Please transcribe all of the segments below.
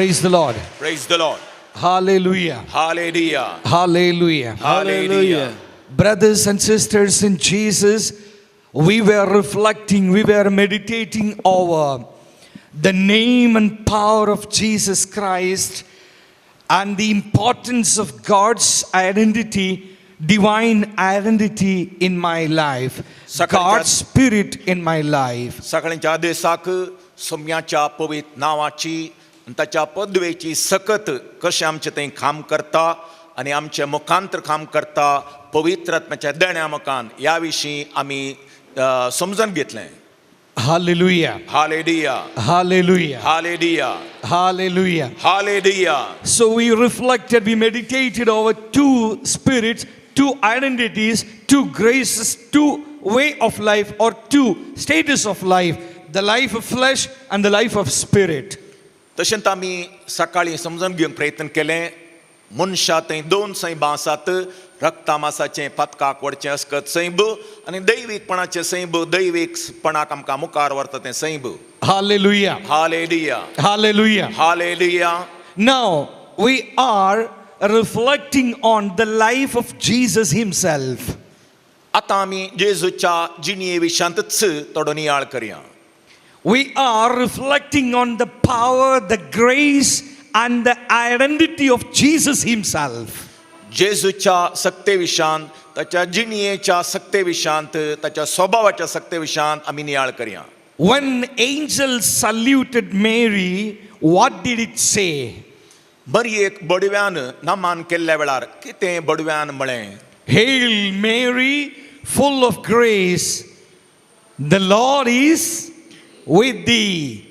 Praise the Lord. Praise the Lord. Hallelujah. Hallelujah. Hallelujah. Hallelujah. Brothers and sisters in Jesus, we were reflecting, we were meditating over the name and power of Jesus Christ and the importance of God's identity, divine identity in my life, God's Spirit in my life. सकाळींच्या दिसाक सोम्याच्या पवित्र नांवाची आनी ताच्या पदवेची सकत कशें आमचें थंय काम करता आनी आमचें मुखांतर काम करता पवित्र आत्म्याच्या देण्या मुखान ह्या विशीं आमी समजून घेतलें. Hallelujah. Hallelujah. Hallelujah. Hallelujah. Hallelujah. Hallelujah. So we reflected, we meditated over two spirits, two identities, two graces, two way of life or two status of life, the life of flesh and the life of spirit. तशेंच आमी सकाळीं समजून घेवंक प्रयत्न केलें, मनशा थंय दोन सैबां आसात, रक्ता मासाचें पातकाक व्हरचें अस्कत सैब आनी दैवीकपणाचें सैब, दैवीकपणाक आमकां मुखार व्हरता तें सैब. Hallelujah. Hallelujah. Hallelujah. Hallelujah. Now we are reflecting on the life of Jesus himself. आतां आमी जेजूच्या जिणये विशांतच थोडो नियाळ करया. We are reflecting on the power, the grace, and the identity of Jesus himself. जेजूच्या सक्ते Vishant, ताच्या जिणयेच्या सक्ते विशांत, ताच्या स्वभावाच्या सक्ते विशांत आमी नियाळ करया. When angels saluted Mary, what did it say? मरयेक बडव्यान नमान केल्ल्या वेळार कितें बडव्यान म्हळें? "Hail Mary, full of grace, the Lord is with thee."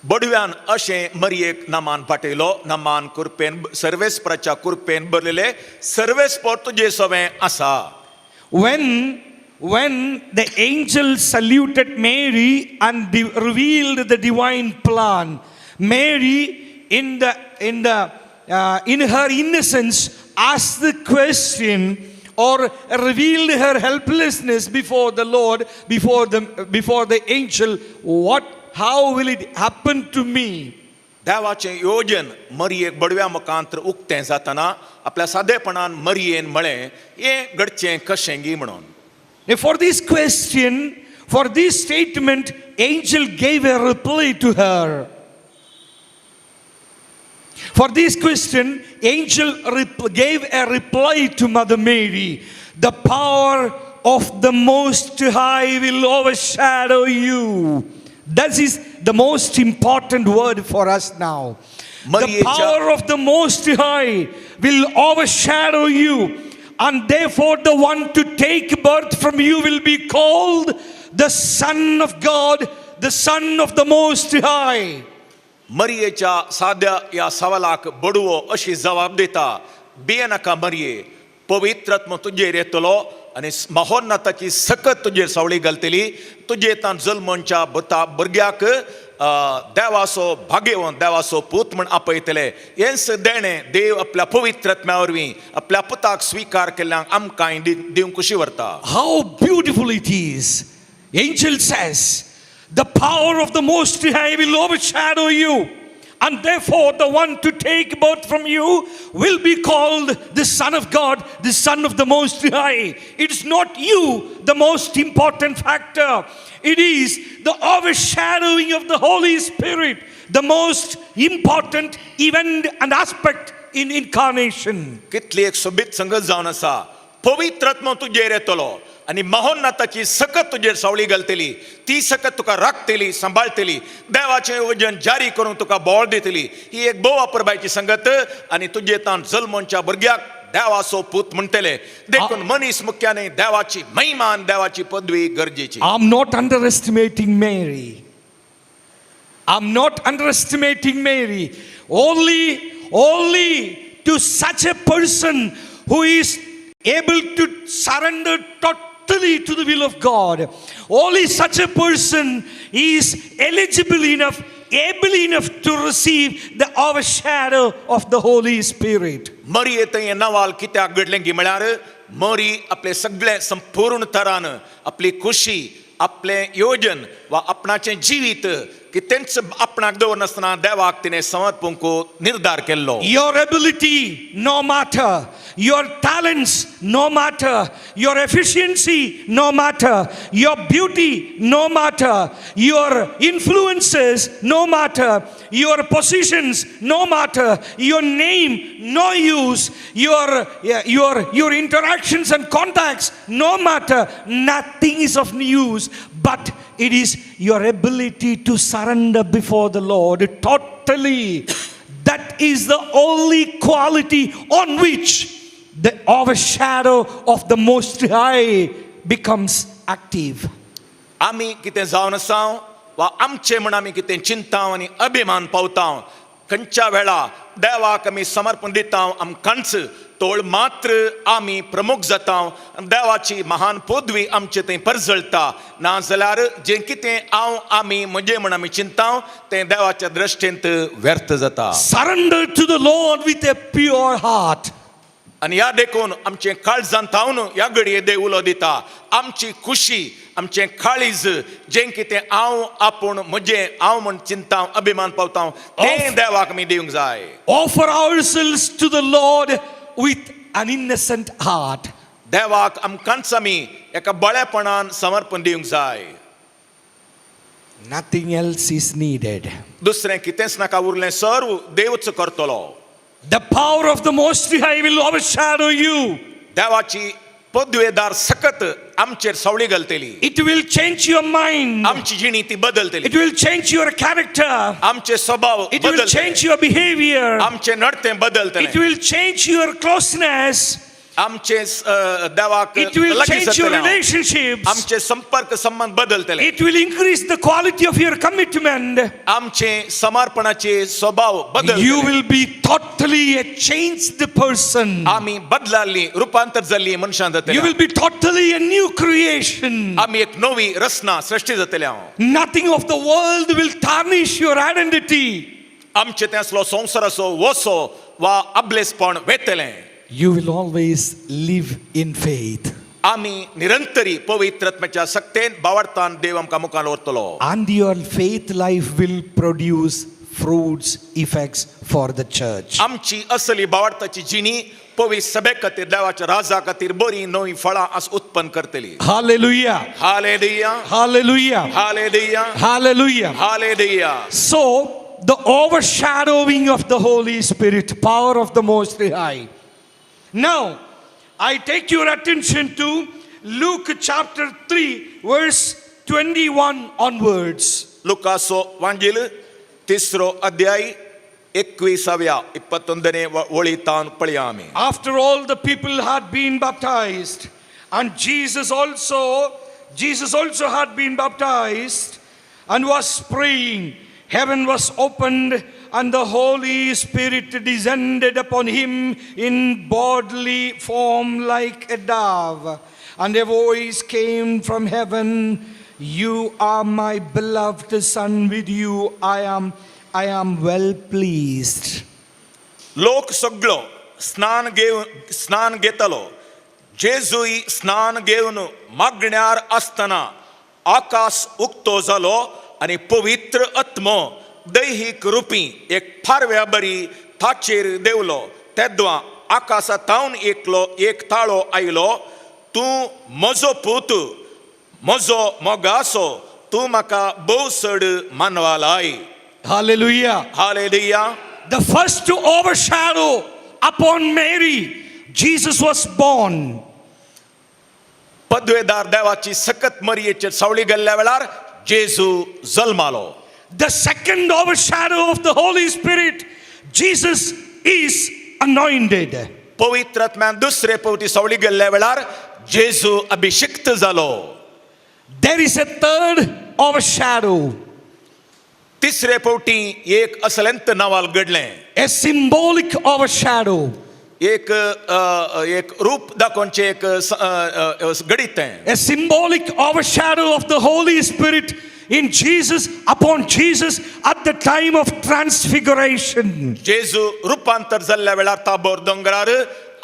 बडव्यान अशें मरयेक नमान पाठयलो, नमान कुरपेन, सर्वेस्पराच्या कुरपेन भरलेले, सर्वेस्पर तुजे सवें आसा. When the angel saluted Mary and revealed the divine plan, Mary, in her innocence, asked the question or revealed her helplessness before the Lord, before the angel, "What, how will it happen to me?" देवाचें योजन मरयेक बडव्या मुखांत उक्तें जातना आपल्या सादेपणान मरयेन म्हळें, हें घडचें कशें गी म्हणून. Now, for this question, for this statement, angel gave a reply to her. For this question, angel gave a reply to Mother Mary. "The power of the Most High will overshadow you." That is the most important word for us now. The power of the Most High will overshadow you, and therefore the one to take birth from you will be called the Son of God, the Son of the Most High. मरयेच्या साद्या ह्या सवालाक बडवो अशी जबाब दिता, भियेनाका मरये, पवित्र आत्मा तुजेर येतलो आनी महोन्नताची सकत तुजेर सावळी घालतली. तुजे तान जल्मनच्या भुता भुरग्याक देवाचो भाग्यवंत, देवाचो पूत म्हण आपयतले. हेंच देणें देव आपल्या पवित्र आत्म्या वरवीं आपल्या पुताक स्विकार केल्ल्यांक आमकां दिवंक खुशी व्हरता. How beautiful it is. Angel says, "The power of the Most High will overshadow you. And therefore, the one to take birth from you will be called the Son of God, the Son of the Most High." It's not you, the most important factor. It is the overshadowing of the Holy Spirit, the most important event and aspect in incarnation. कितली एक सोबीत संगत जावन आसा. पवित्र आत्मा तुजेर येतलो आनी महोन्नताची सकत तुजेर सावळी घालतली. ती सकत तुका राखतली, सांबाळतली, देवाचें योजन जारी करून तुका बळ दितली. ही एक भोव अपुरबायची संगत. आनी तुजे तान जल्मोनच्या भुरग्याक देवाचो पूत म्हणटले. देखून मनीस मुख्याने देवाची महिमा आनी देवाची पदवी गरजेची. I'm not underestimating Mary. I'm not underestimating Mary. Only to such a person who is able to surrender totally to the will of God, only such a person is eligible enough, able enough to receive the overshadow of the Holy Spirit. मरये थंय नवाल कित्याक घडलें की म्हळ्यार मरी आपले सगळे संपूर्ण तरान आपली खुशी, आपलें योजन वा आपणाचें जिवीत की तेंच आपणाक दवरनासतना देवाक तिणें समर्पूंक निर्धार केल्लो. Your ability, no matter. Your talents, no matter. Your efficiency, no matter. Your beauty, no matter. Your influences, no matter. Your positions, no matter. Your name, no use. Your interactions and contacts, no matter. Nothing is of use, but it is your ability to surrender before the Lord totally. That is the only quality on which the overshadow of the Most High becomes active. आमी कितें जावन आसा वा आमचें म्हण आमी कितें चिंता आनी अभिमान पावता, खंयच्या वेळा देवाक आमी समर्पण दिता आमकांच तोळ मात्र आमी प्रमुख जाता आनी देवाची महान पदवी आमचे थंय परजळटा. ना जाल्यार जें कितें हांव आमी म्हजें म्हण आमी चिंता तें देवाच्या दृश्टींत व्यर्थ जाता. Surrender to the Lord with a pure heart. आनी ह्या देखून आमचें काळजान थावन ह्या घडये देव उलो दिता, आमची खुशी, आमचें काळीज जें कितें हांव आपूण म्हजें हांव म्हण चिंता अभिमान पावता तें देवाक आमी दिवंक जाय. Offer ourselves to the Lord with an innocent heart. देवाक आमकांच आमी एका बळेपणान समर्पण दिवंक जाय. Nothing else is needed. दुसरें कितेंच नाका उरलें, सर्व देवच करतलो. The power of the Most High will overshadow you. देवाची पदवेदार सकत आमचेर सावळी घालतली. It will change your mind. आमची जिणी ती बदलतली. It will change your character. आमचे स्वभाव It will बदलतले. Change your behavior. आमचे नडतें बदलतले. It will change your closeness. आमचे देवाक It will लागीं change your जातले. Relationships. आमचे संपर्क संबंध बदलतले. It will increase the quality of your commitment. आमचे समर्पणाचे स्वभाव बदलतले. You will be totally a changed person. आमी बदलाली रुपांतर जाल्ली मनशां जातले. You will be totally a new creation. आमी एक नवी रचना सृष्टी जातले हांव. Nothing of the world will tarnish your identity. आमचे तें असलो संवसाराचो वसो वा अबलेसपण वेतलें. You will always live in faith. आमी निरंतरी पवित्रत्माच्या सक्तेन बावडतान देव आमकां मुखार व्हरतलो. And your faith life will produce fruits, effects for the church. आमची असली बावडताची जिणी पवित्र सभे खातीर, देवाच्या राजा खातीर बरी नवी फळां आज उत्पन्न करतली. Hallelujah. Hallelujah. Hallelujah. Hallelujah. Hallelujah. Hallelujah. So, the overshadowing of the Holy Spirit, power of the Most High. Now, I take your attention to Luke chapter 3, verse 21 onwards. लुकासो वांजील तिसरो अध्याय एकविसाव्या इಪ್ಪತ್ತೊಂದನೇ ಒಳಿ ತಾನು ಪಳಿಯ ಆಮಿ. After all the people had been baptized, and Jesus also had been baptized and was praying, heaven was opened and the Holy Spirit descended upon him in bodily form like a dove. And a voice came from heaven, "You are my beloved Son, with you I am well pleased." लोक सगळो स्नान घेवन स्नान घेतलो. जेजूय स्नान घेवन मागण्यार आसतना आकाश उक्तो जालो आनी पवित्र आत्मो दैहीक रुपी एक फारव्या बरी ताचेर देवलो. तेद्वा आकाशा तावन एकलो एक ताळो आयलो, तूं म्हजो पूत, म्हजो मोगासो, तूं म्हाका भोव चड मानवालाय. Hallelujah. Hallelujah. The first to overshadow upon Mary, Jesus was born. पदवेदार देवाची सकत मरयेचेर सावळी गेल्ल्या वेळार जेजू जल्मालो. The second overshadow of the Holy Spirit, Jesus is anointed. पवित्र आत्म्यान दुसरे फावटी सावळी गेल्ल्या वेळार जेजू अभिषिक्त जालो. There is a third overshadow, तिसरे फावटी एक असलेंत नवाल घडलें. A symbolic overshadow. एक एक रूप दाखोवचें एक घडीत तें. A symbolic overshadow of the Holy Spirit in Jesus, upon Jesus at the time of transfiguration. जेजू रुपांतर जाल्ल्या वेळार ताबोर दोंगरार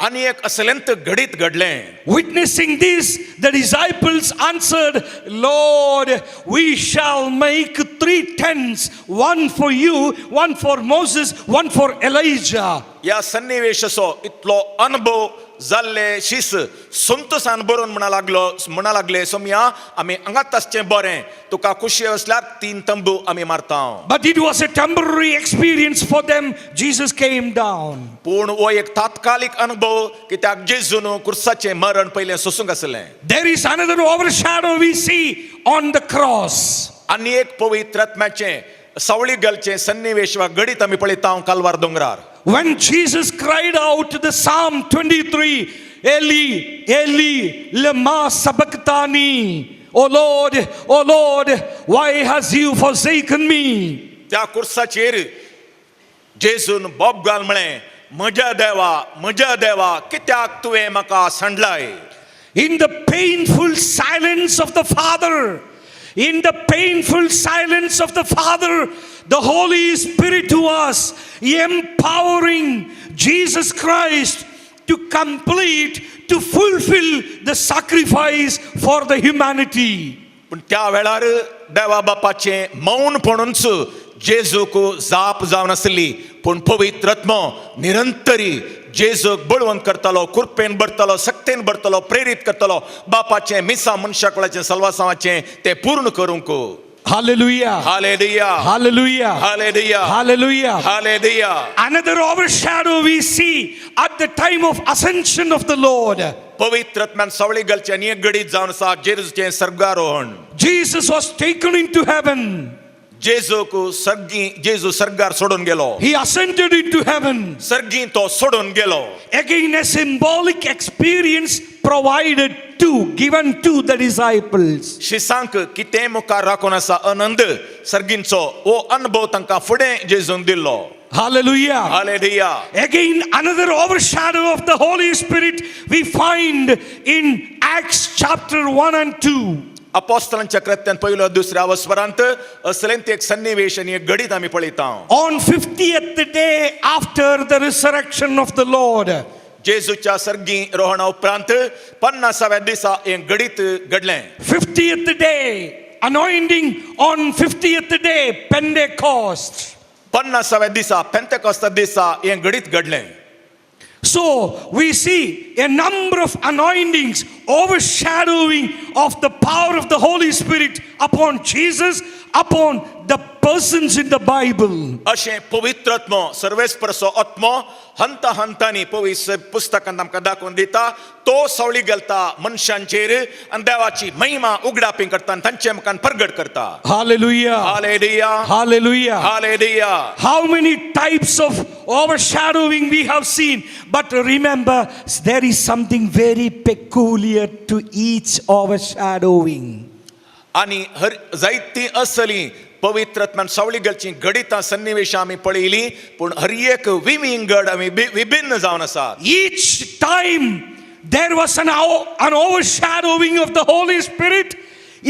आनी एक असलेंत घडीत घडलें. Witnessing this, the disciples answered, "Lord, we shall make three tents, one for you, one for Moses, one for Elijah." ह्या सन्निवेशाचो इतलो अनुभव जाल्ले शीस संतोसान बरोवन म्हणा लागले, सोमया, आमी हांगात आसचें बरें, तुका खुशी आसल्यार तीन तंबू आमी मारता. But it was a temporary experience for them. Jesus came down. पूण हो एक तात्कालीक अनुभव, कित्याक जेजून कुर्साचें मरण पयलें सोसूंक आसलें. There is another overshadow we see on the cross. आनी एक पवित्र आत्म्याचें सावळी घालचें सन्निवेश वा घडीत आमी पळयता कालवार दोंगरार. When Jesus cried out the Psalm 23, "Eli, Eli, lema sabachthani. O Lord, O Lord, why has you forsaken me?" त्या कुर्साचेर जेजून बोब घाल म्हळें, म्हज्या देवा, म्हज्या देवा, कित्याक तुवें म्हाका सांडलाय? In the painful silence of the Father, in the painful silence of the Father, the Holy Spirit was empowering Jesus Christ to complete, to fulfill the sacrifice for the humanity. पूण त्या वेळार देवा बापाचें मौनपणूच जेजूक जाप जावन आसली, पूण पवित्र आत्मो निरंतरी जेजूक बळवंत करतालो, कृपेन भरतालो, सक्तेन भरतालो, प्रेरीत करतालो बापाचें मिसा मनशा कुळाचें सलवासांवाचें तें पूर्ण करूंक. Hallelujah. Hallelujah. Hallelujah. Hallelujah. Hallelujah. Hallelujah. Another overshadow we see at the time of ascension of the Lord. पवित्र आत्म्यान सावळी घालचें आनी एक घडीत जावन आसा जेजूचें सर्गारोहण. Jesus was taken into heaven. जेजूक सर्गी जेजू सर्गार सोडून गेलो. He ascended into heaven. सर्गी तो सोडून गेलो. Again, a symbolic experience provided to, given to the disciples. शिसांक कितें मुखार राखून आसा आनंद सर्गींचो हो अनुभव तांकां फुडें जेजून दिल्लो. Hallelujah. Hallelujah. Again, another overshadow of the Holy Spirit we find in Acts chapter 1 and 2. अपोस्तलांच्या कृत्यान पयलो दुसऱ्या वस्परांत असलेंत एक सन्निवेश आनी एक घडीत आमी पळयता. On 50th day after the resurrection of the Lord, जेजूच्या सर्गी रोहणा उपरांत 50व्या दिसा हें घडीत घडलें. 50th day, anointing on 50th day, Pentecost. 50व्या दिसा, पेंतेकोस्ता दिसा हें घडीत घडलें. So we see a number of anointings, overshadowing of the power of the Holy Spirit upon Jesus, upon the persons in the Bible. अशें पवित्र आत्मो, सर्वेस्परसो आत्मो हंता हंतांनी पवित्र पुस्तकांत आमकां दाखोवन दिता. तो सावळी घालता मनशांचेर आनी देवाची महिमा उगडापी करता आनी तांचे मुखार परगट करता. Hallelujah. Hallelujah. Hallelujah. Hallelujah. How many types of overshadowing we have seen. But remember, there is something very peculiar to each overshadowing. आनी हर जायतीं असलीं पवित्र आत्म्यान सावळी घालचीं घडितां सन्निवेशां आमी पळयलीं, पूण हर एक विविंगड आमी विभिन्न जावन आसात. Each time there was an overshadowing of the Holy Spirit,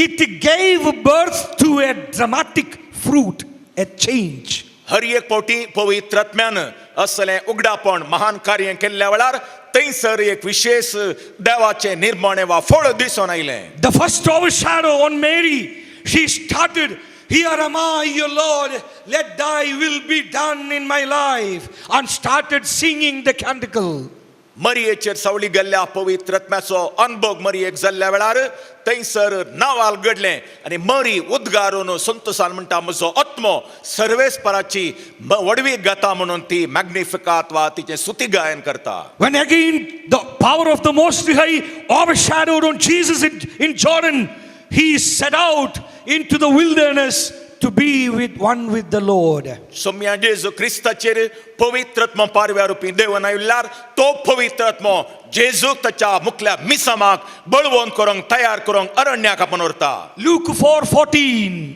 it gave birth to a dramatic fruit, a change. हर एक फावटी पवित्र आत्म्यान असलें उगडापण महान कार्य केल्ल्या वेळार थंयसर एक विशेश देवाचें निर्मणें वा फळ दिसून आयलें. The first overshadow on Mary, she started, "Here am I, your Lord, let thy will be done in my life," and started singing the canticle. मरियेचेर सावळी गेल्ल्या पवित्र आत्म्याचो अनुभव मरियेक जाल्ल्या वेळार थंयसर नावाल घडलें आनी मरी उद्गारून संतोसान म्हणटा, म्हजो आत्मो सर्वेस्पराची व्हडवी गाता म्हणून ती मॅग्निफिकात वा तिचें स्तुती गायन करता. When again the power of the Most High overshadowed on Jesus in Jordan, he set out into the wilderness to be with one with the Lord. Saumya जेजू क्रिस्ताचेर पवित्र आत्मो पारव्या रुपी देवन आयल्यार तो पवित्र आत्मो जेजूक ताच्या मुखल्या मिसामाक बळवंत करूंक, तयार करूंक अरण्याक आपूण व्हरता. Luke 4:14.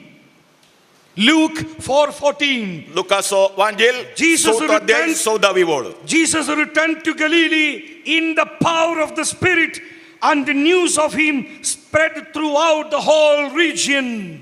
Luke 4:14. लुकासो वांजेल, Jesus चवथो अध्याय, returned- 14वी वळ. Jesus returned to Galilee in the power of the Spirit, and the news of him spread throughout the whole region.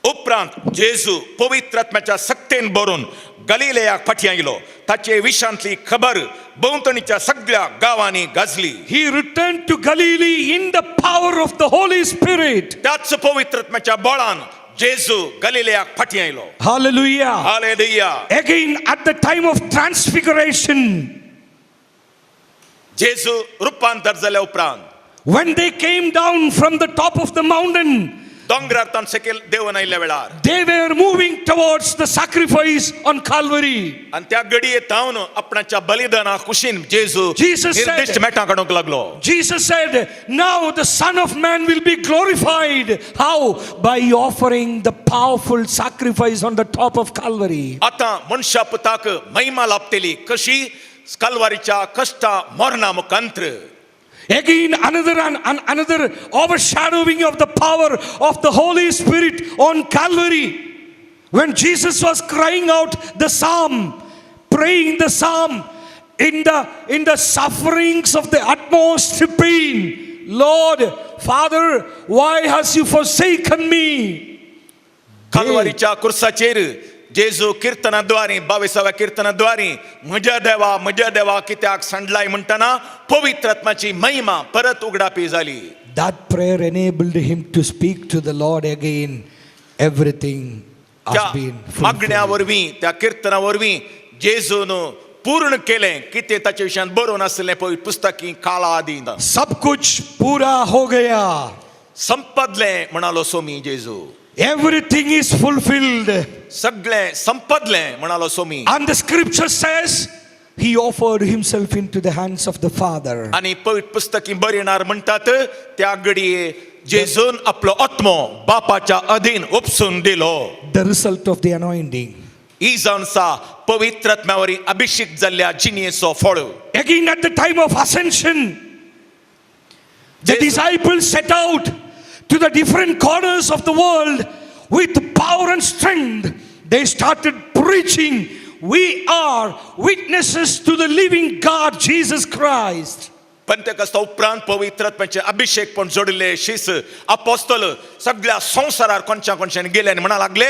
उपरांत जेजू पवित्र आत्म्याच्या सक्तेन भरून गलिलेयाक फाटीं आयलो. ताचे विशांतली खबर भोंवतणीच्या सगळ्या गांवांनी गाजली. He returned to Galilee in the power of the Holy Spirit. त्याच पवित्रत्माच्या बळान जेजू गलिलेयाक फाटीं आयलो. Hallelujah. Hallelujah. Again, at the time of transfiguration, जेजू रुपांतर जाल्या उपरांत, when they came down from the top of the mountain, दोंगरार ताण सकयल देंवन आयिल्ल्या वेळार, they were moving towards the sacrifice on Calvary. आनी त्या घडये तावन आपणाच्या बलिदाना कुशीन जेजू Jesus said- निर्दिश्ट मेटां काडूंक लागलो. Jesus said, "Now the Son of Man will be glorified." How? By offering the powerful sacrifice on the top of Calvary. आतां मनशा पुताक महिमा लाभतली कशी? कलवारीच्या कश्टा मरणा मुखांत्र. Again, another overshadowing of the power of the Holy Spirit on Calvary. When Jesus was crying out the psalm, praying the psalm, in the sufferings of the utmost pain, "Lord, Father, why has you forsaken me?" कलवारीच्या कुर्साचेर जेजू किर्तनाद्वारे, बावीसाव्या किर्तनाद्वारे, "म्हज्या देवा, म्हज्या देवा, कित्याक सांडलाय" म्हणटना पवित्र आत्माची महिमा परत उगडापी जाली. That prayer enabled him to speak to the Lord again. "Everything त्या has been मागण्या fulfilled." वरवीं, त्या किर्तना वरवीं जेजून पूर्ण केलें कितें ताच्या विशयान बरोवन आसलें पवित्र पुस्तकी काळा आदीं. सब कुछ पूरा हो गया. संपदलें म्हणालो सोमी जेजू. Everything is fulfilled. सगळें संपदलें म्हणालो Somi. And the scripture says he offered himself into the hands of the Father. आनी पवित्र पुस्तकी बरयणार म्हणटात, त्या घडये जेजून आपलो आत्मो बापाच्या अधीन उपसून दिलो. The result of the anointing. ही जावन आसा पवित्र आत्म्या अभिषेक जाल्ल्या जिणेचो फळ. Again, at the time of ascension, the Jesus- disciples set out to the different corners of the world with power and strength. They started preaching, "We are witnesses to the living God, Jesus Christ." पंतेकस्ता उपरांत पवित्र आत्म्याचे अभिषेक पण जोडिल्ले शीस अपोस्तल सगळ्या संवसारार कोणच्या कोणच्यान गेले आनी म्हणा लागले,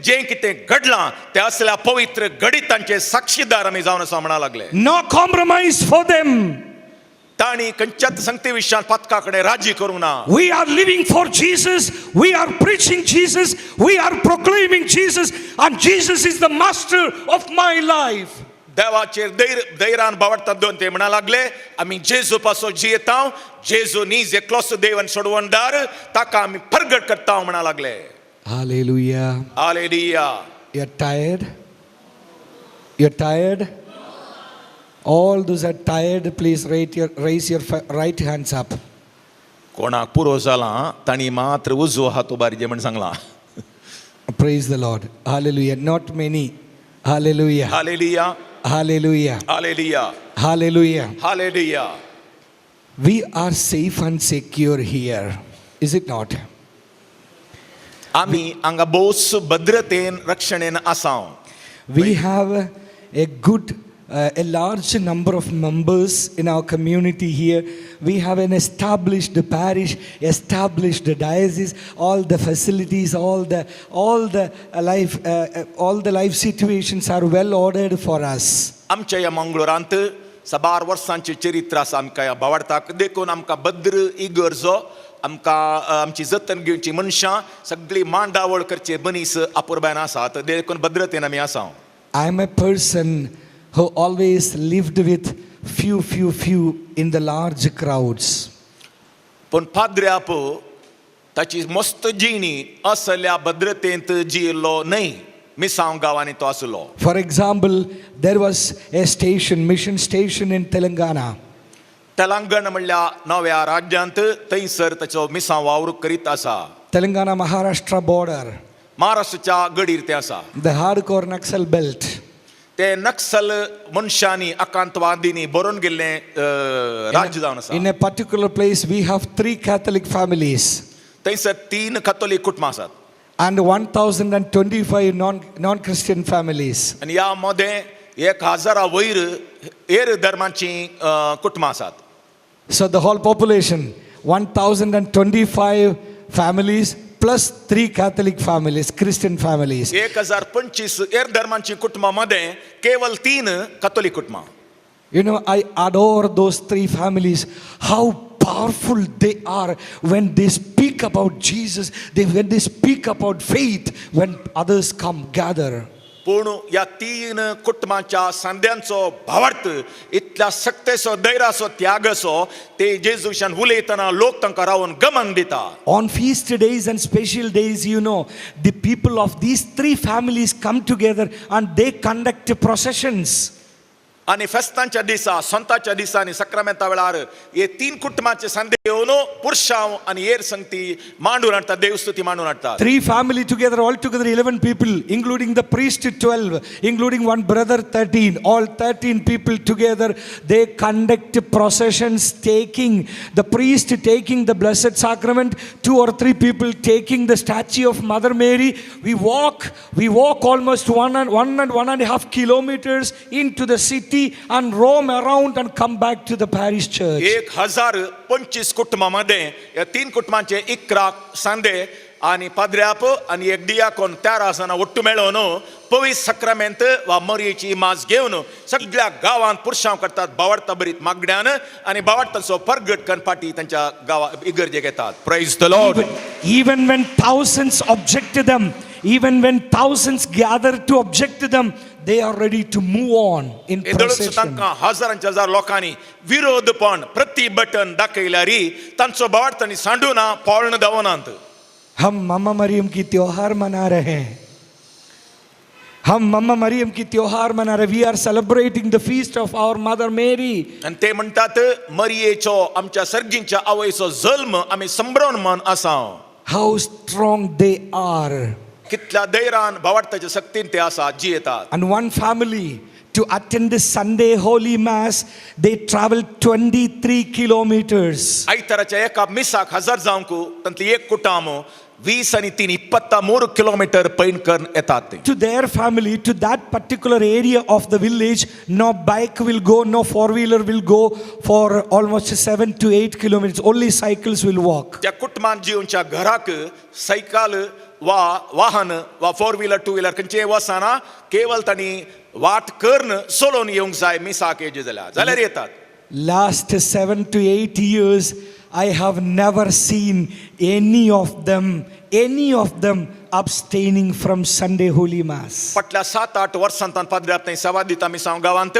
जें कितें घडलां ते असल्या पवित्र घडितांचे साक्षीदार आमी जावन आसा म्हणा लागले. No compromise for them. तांणी खंयच्याच संगती विशयान पातका कडेन राजी करूंक ना. We are living for Jesus. We are preaching Jesus. We are proclaiming Jesus. And Jesus is the master of my life. देवाचेर धैर धैरान बावडतात दोन ते म्हणा लागले, आमी जेजू पासो जियेता, जेजू नीज एकलोच देव आनी सोडवणदार, ताका आमी परगट करता म्हणा लागले. Hallelujah. Hallelujah. You're tired? You're tired? All those are tired, please raise your right hands up. कोणाक पुरो जालां तांणी मात्र उजवो हात उबारचे म्हण सांगलां. Praise the Lord. Hallelujah. Not many. Hallelujah. Hallelujah. Hallelujah. Hallelujah. Hallelujah. Hallelujah. We are safe and secure here. Is it not? आमी हांगा भोवच भद्रतेन रक्षणेन आसा. We have a large number of members in our community here. We have an established parish, established diocese, all the facilities, all the life situations are well ordered for us. आमच्या ह्या मंगळुरांत साबार वर्सांचे चरित्र आसा आमकां ह्या बावडताक, देखून आमकां भद्र इगर्जो, आमकां आमची जतन घेवची मनशां, सगळी मांडावळ करचे मनीस अपुरबायन आसात, देखून भद्रतेन आमी आसा. I am a person who always lived with few, few, few in the large crowds. पूण पाद्र्याप ताची मस्त जिणी असल्या भद्रतेंत जियेल्लो न्हय, मिसांव गांवांनी तो आसलो. For example, there was a station, mission station in Telangana. Telangana म्हणल्या नव्या राज्यांत थंयसर ताचो मिसांव वावर करीत आसा. Telangana Maharashtra border, महाराष्ट्राच्या गडीर तें आसा. The hardcore Naxal belt. ते नक्सल मनशांनी, आकांतवादींनी भरून गेल्लें राज्य जावन आसा. In a particular place, we have three Catholic families थंयसर तीन कथोलीक कुटुंबां आसात and 1,025 non Christian families. आनी ह्या मदें 1000 वयर हेर धर्मांची कुटुंबां आसात. So the whole population, 1,025 families plus three Catholic families, Christian families. 1025 हेर धर्मांची कुटुंबां मदें केवल तीन कथोलीक कुटुंबां. I adore those three families. How powerful they are when they speak about Jesus, when they speak about faith, when others come gather. पूण ह्या तीन कुटुंबांच्या सांद्यांचो भावार्थ इतल्या सक्तेचो, धैर्याचो, त्यागाचो, ते जेजूशान उलयतना लोक तांकां रावन गमन दिता. On feast days and special days, the people of these three families come together and they conduct processions. आनी फेस्तांच्या दिसा, संताच्या दिसा आनी सक्रामेंता वेळार हे तीन कुटुंबाचे सांदे येवन पुरशांव आनी हेर संगती मांडून हाडटात, देवस्तुती मांडून हाडटात. Three family together, all together 11 people, including the priest 12, including one brother 13. All 13 people together, they conduct processions, taking the priest taking the Blessed Sacrament, two or three people taking the statue of Mother Mary. We walk almost 1 and 1.5 kilometers into the city and roam around and come back to the parish church. 1025 कुटुंबां मदें ह्या तीन कुटुंबांचे 11 सांदे आनी पाद्र्याप आनी एक डियाकोन, 13 जाणां ಒಟ್ಟು मेळोवन पवित्र सक्रामेंत वा मरयेची माज घेवन सगळ्या गांवांत पुरशांव करतात, बावडता बरीत मागण्यान आनी बावडतांचो परगट करून पाटी तांच्या गांवा इगर्जेक येतात. Praise the Lord. Even when thousands object to them, even when thousands gather to object to them, they are ready to move on in येदोळच procession. तांकां हजारांच्या हजार लोकांनी विरोधपण प्रतिबटन दाखयल्यार तांचो बावडतांनी तांणी सांडूना, पावळण दावनात. हम मम्मा मरियम की त्योहार मना रहे हैं. हम मम्मा मरियम की त्योहार मना रहे. We are celebrating the feast of our Mother Mary. आनी ते म्हणटात, मरयेचो, आमच्या सर्गींच्या आवयचो जल्म आमी संभ्रम मन आसा. How strong they are. कितल्या धैर्यान, भावार्थाच्या सक्तीन ते आसा, जियेतात. And one family, to attend the Sunday Holy Mass, they travel 23 kilometers. आयताराच्या एका मिसाक हजर जावंक तांतली एक कुटाम 23, 23 किलोमिटर पैण करून येतात ते. To their family, to that particular area of the village, no bike will go, no four wheeler will go for almost 7 to 8 kilometers. Only cycles will walk. त्या कुटुंबान जिवच्या घराक सायकल वा वाहन वा फोर व्हिलर, टू व्हिलर खंयचेय वचना. केवळ तांणी वाट करून चलोवन येवंक जाय. मिसाक येवचे जाल्यार जाल्यार येतात. Last 7 to 8 years, I have never seen any of them, any of them abstaining from Sunday Holy Mass. फाटल्या 7-8 वर्सांत पाद्र्याप थंय सेवा दिता मिसांव गांवांत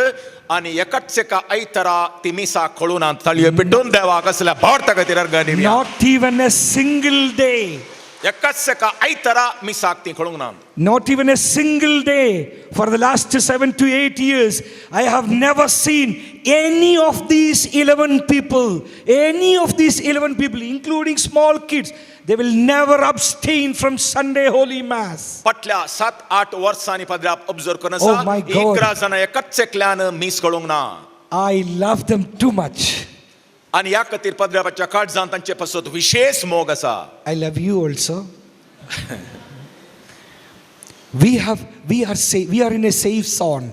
आनी एकाच एका आयतारा ती मिसाक खळूनात. ताळयो पेटोवन देवाक असल्या भावार्था खातीर अर्गां दिवया. Not even a single day. एकाच एका आयतारा मिसाक ती खळूंक ना. Not even a single day for the last 7 to 8 years, I have never seen any of these 11 people, any of these 11 people, including small kids, they will never abstain from Sunday Holy Mass. फाटल्या 7-8 वर्सांनी पाद्र्याप observe करून Oh आसा, my God. 11 जाणां एकाच एकल्यान मीस खळूंक ना. I love them too much. आनी ह्या खातीर पाद्र्यापाच्या काळजान तांचे पासत विशेष मोग आसा. I love you also. We have we are safe, we are in a safe zone.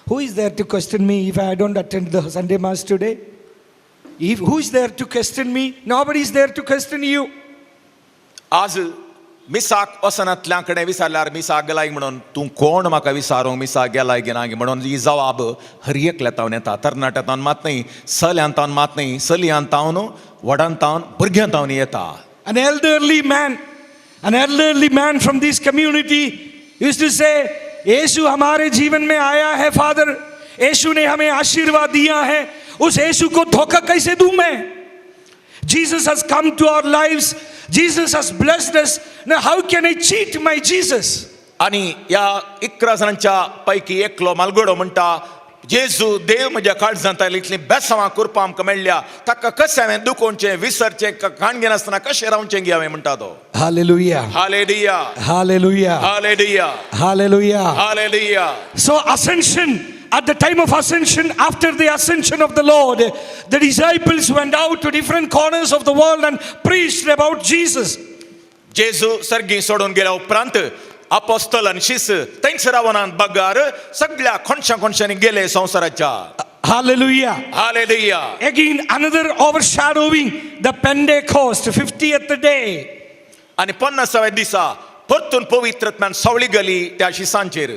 Who is there to question me if I don't attend the Sunday Mass today? If who is there to question me? Nobody is there to question you. आज मिसाक वचनातल्या कडेन विचारल्यार, मिसाक गेलाय म्हणून, तूं कोण म्हाका विचारूंक मिसाक गेलाय की ना म्हणून, ही जवाब हर एकल्या तावन येता. तरणाट्या तावन मात न्हय, चल्यान तावन मात न्हय, चलयान तावन, व्हडान तावन, भुरग्यां तावन येता. An elderly man from this community used to say, "यीशु हमारे जीवन में आया है फादर, यीशु ने हमें आशीर्वाद दिया है, उस यीशु को धोखा कैसे दूं मैं? Jesus has come to our lives. Jesus has blessed us. Now how can I cheat my Jesus?" आनी ह्या 11 जाणांच्या पैकी एकलो मालगडो म्हणटा, जेजू देव म्हज्या काळजांत आयले, इतलीं बेसांवां कुरपां आमकां मेळ्ळ्या, ताका कशें हांवें दुखोवचें, विसरचें, काण घेनासतना कशें रावचें गी हांवें, म्हणटा तो. Hallelujah. Hallelujah. Hallelujah. Hallelujah. Hallelujah. Hallelujah. So, ascension, at the time of ascension, after the ascension of the Lord, the disciples went out to different corners of the world and preached about Jesus. जेजू सर्गी सोडून गेल्या उपरांत अपोस्तल आनी शिस थंयच रावनात, बगार सगळ्या कोनशा कोनशांनी गेले संवसाराच्या. Hallelujah. Hallelujah. Again, another overshadowing, the Pentecost, 50th day. आनी पन्नासाव्या दिसा परतून पवित्र आत्म्यान सावळी घाली त्या शिसांचेर.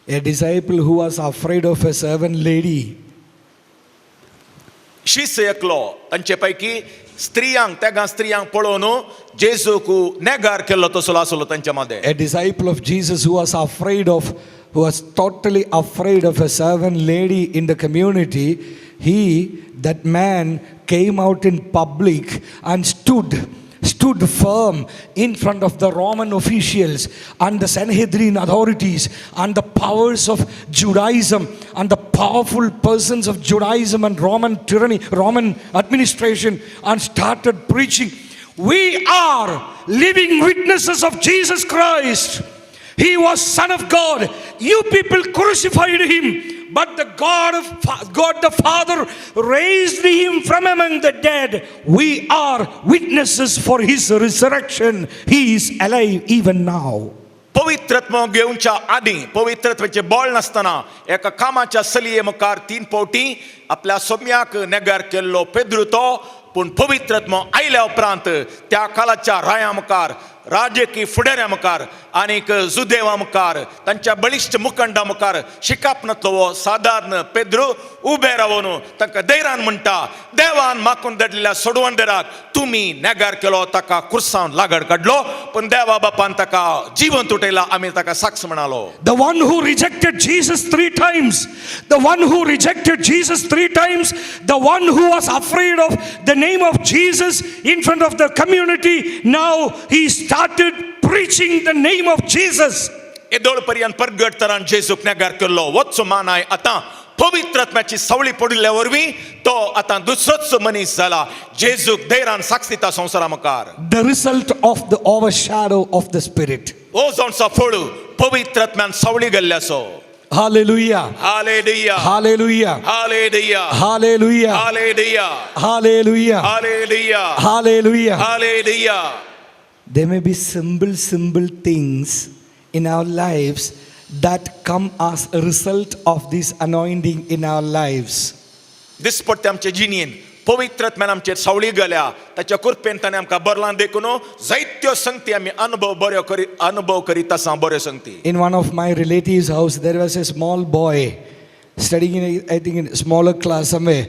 A disciple who was afraid of a servant lady, शीस एकलो तांचे पैकी स्त्रियांक तेगां स्त्रियांक पळोवन जेजूक नेगार केल्लो तसलो आसलो तांच्या मदें. A disciple of Jesus who was afraid of, who was totally afraid of a servant lady in the community, he, that man came out in public and stood firm in front of the Roman officials and the Sanhedrin authorities and the powers of Judaism and the powerful persons of Judaism and Roman tyranny, Roman administration, and started preaching. We are living witnesses of Jesus Christ. He was Son of God. You people crucified him, but the God the Father raised him from among the dead. We are witnesses for his resurrection. He is alive even now. पवित्रत्व घेवच्या आदीं पवित्रत्वाचें बळ नासतना एका कामाच्या सलिये मुखार तीन फावटी आपल्या सोम्याक नेगार केल्लो पेद्रू तो पूण पवित्रत्व आयल्या उपरांत त्या काळाच्या राया मुखार राजकी फुडाऱ्या मुखार आनीक जुदेवा मुखार तांच्या बळिश्ट मुखंडा मुखार शिकाप नातलो हो सादारण पेद्रू उबे रावन तांकां धैर्यान म्हणटा देवान माकून धाडलेल्या सोडवणदाराक तुमी नेगार केलो ताका कुर्सावन लागड काडलो पण देवा बापान ताका जिवंत उठयला आमी ताका साक्ष म्हणालो. The one who rejected Jesus three times, the one who rejected Jesus three times, the one who was afraid of the name of Jesus in front of the community, now he started preaching the name of Jesus. येदोळ पर्यंत परगट तरान जेजूक नेगार केल्लो वचो मानाय आतां पवित्र आत्म्याची सावळी पडिल्ल्या वरवीं तो आतां दुसरोच मनीस जाला जेजूक धैर्यान साक्ष दिता संवसारा मुखार. The result of the overshadow of the Spirit. हो जावचो फळ पवित्र आत्म्यान सावळी गेल्ल्याचो. Hallelujah. Hallelujah. Hallelujah. Hallelujah. Hallelujah. Hallelujah. Hallelujah. Hallelujah. Hallelujah. Hallelujah. There may be simple, simple things in our lives that come as a result of this anointing in our lives. दिसपट्टे आमचे जिणेन पवित्र आत्म्यान आमचेर सावळी गेल्या ताच्या कृपेन ताणें आमकां बरलां देखून जायत्यो संगती आमी अनुभव बऱ्यो करी अनुभव करीत आसा बऱ्यो संगती. In one of my relatives' house, there was a small boy studying in, I think, in a smaller class somewhere.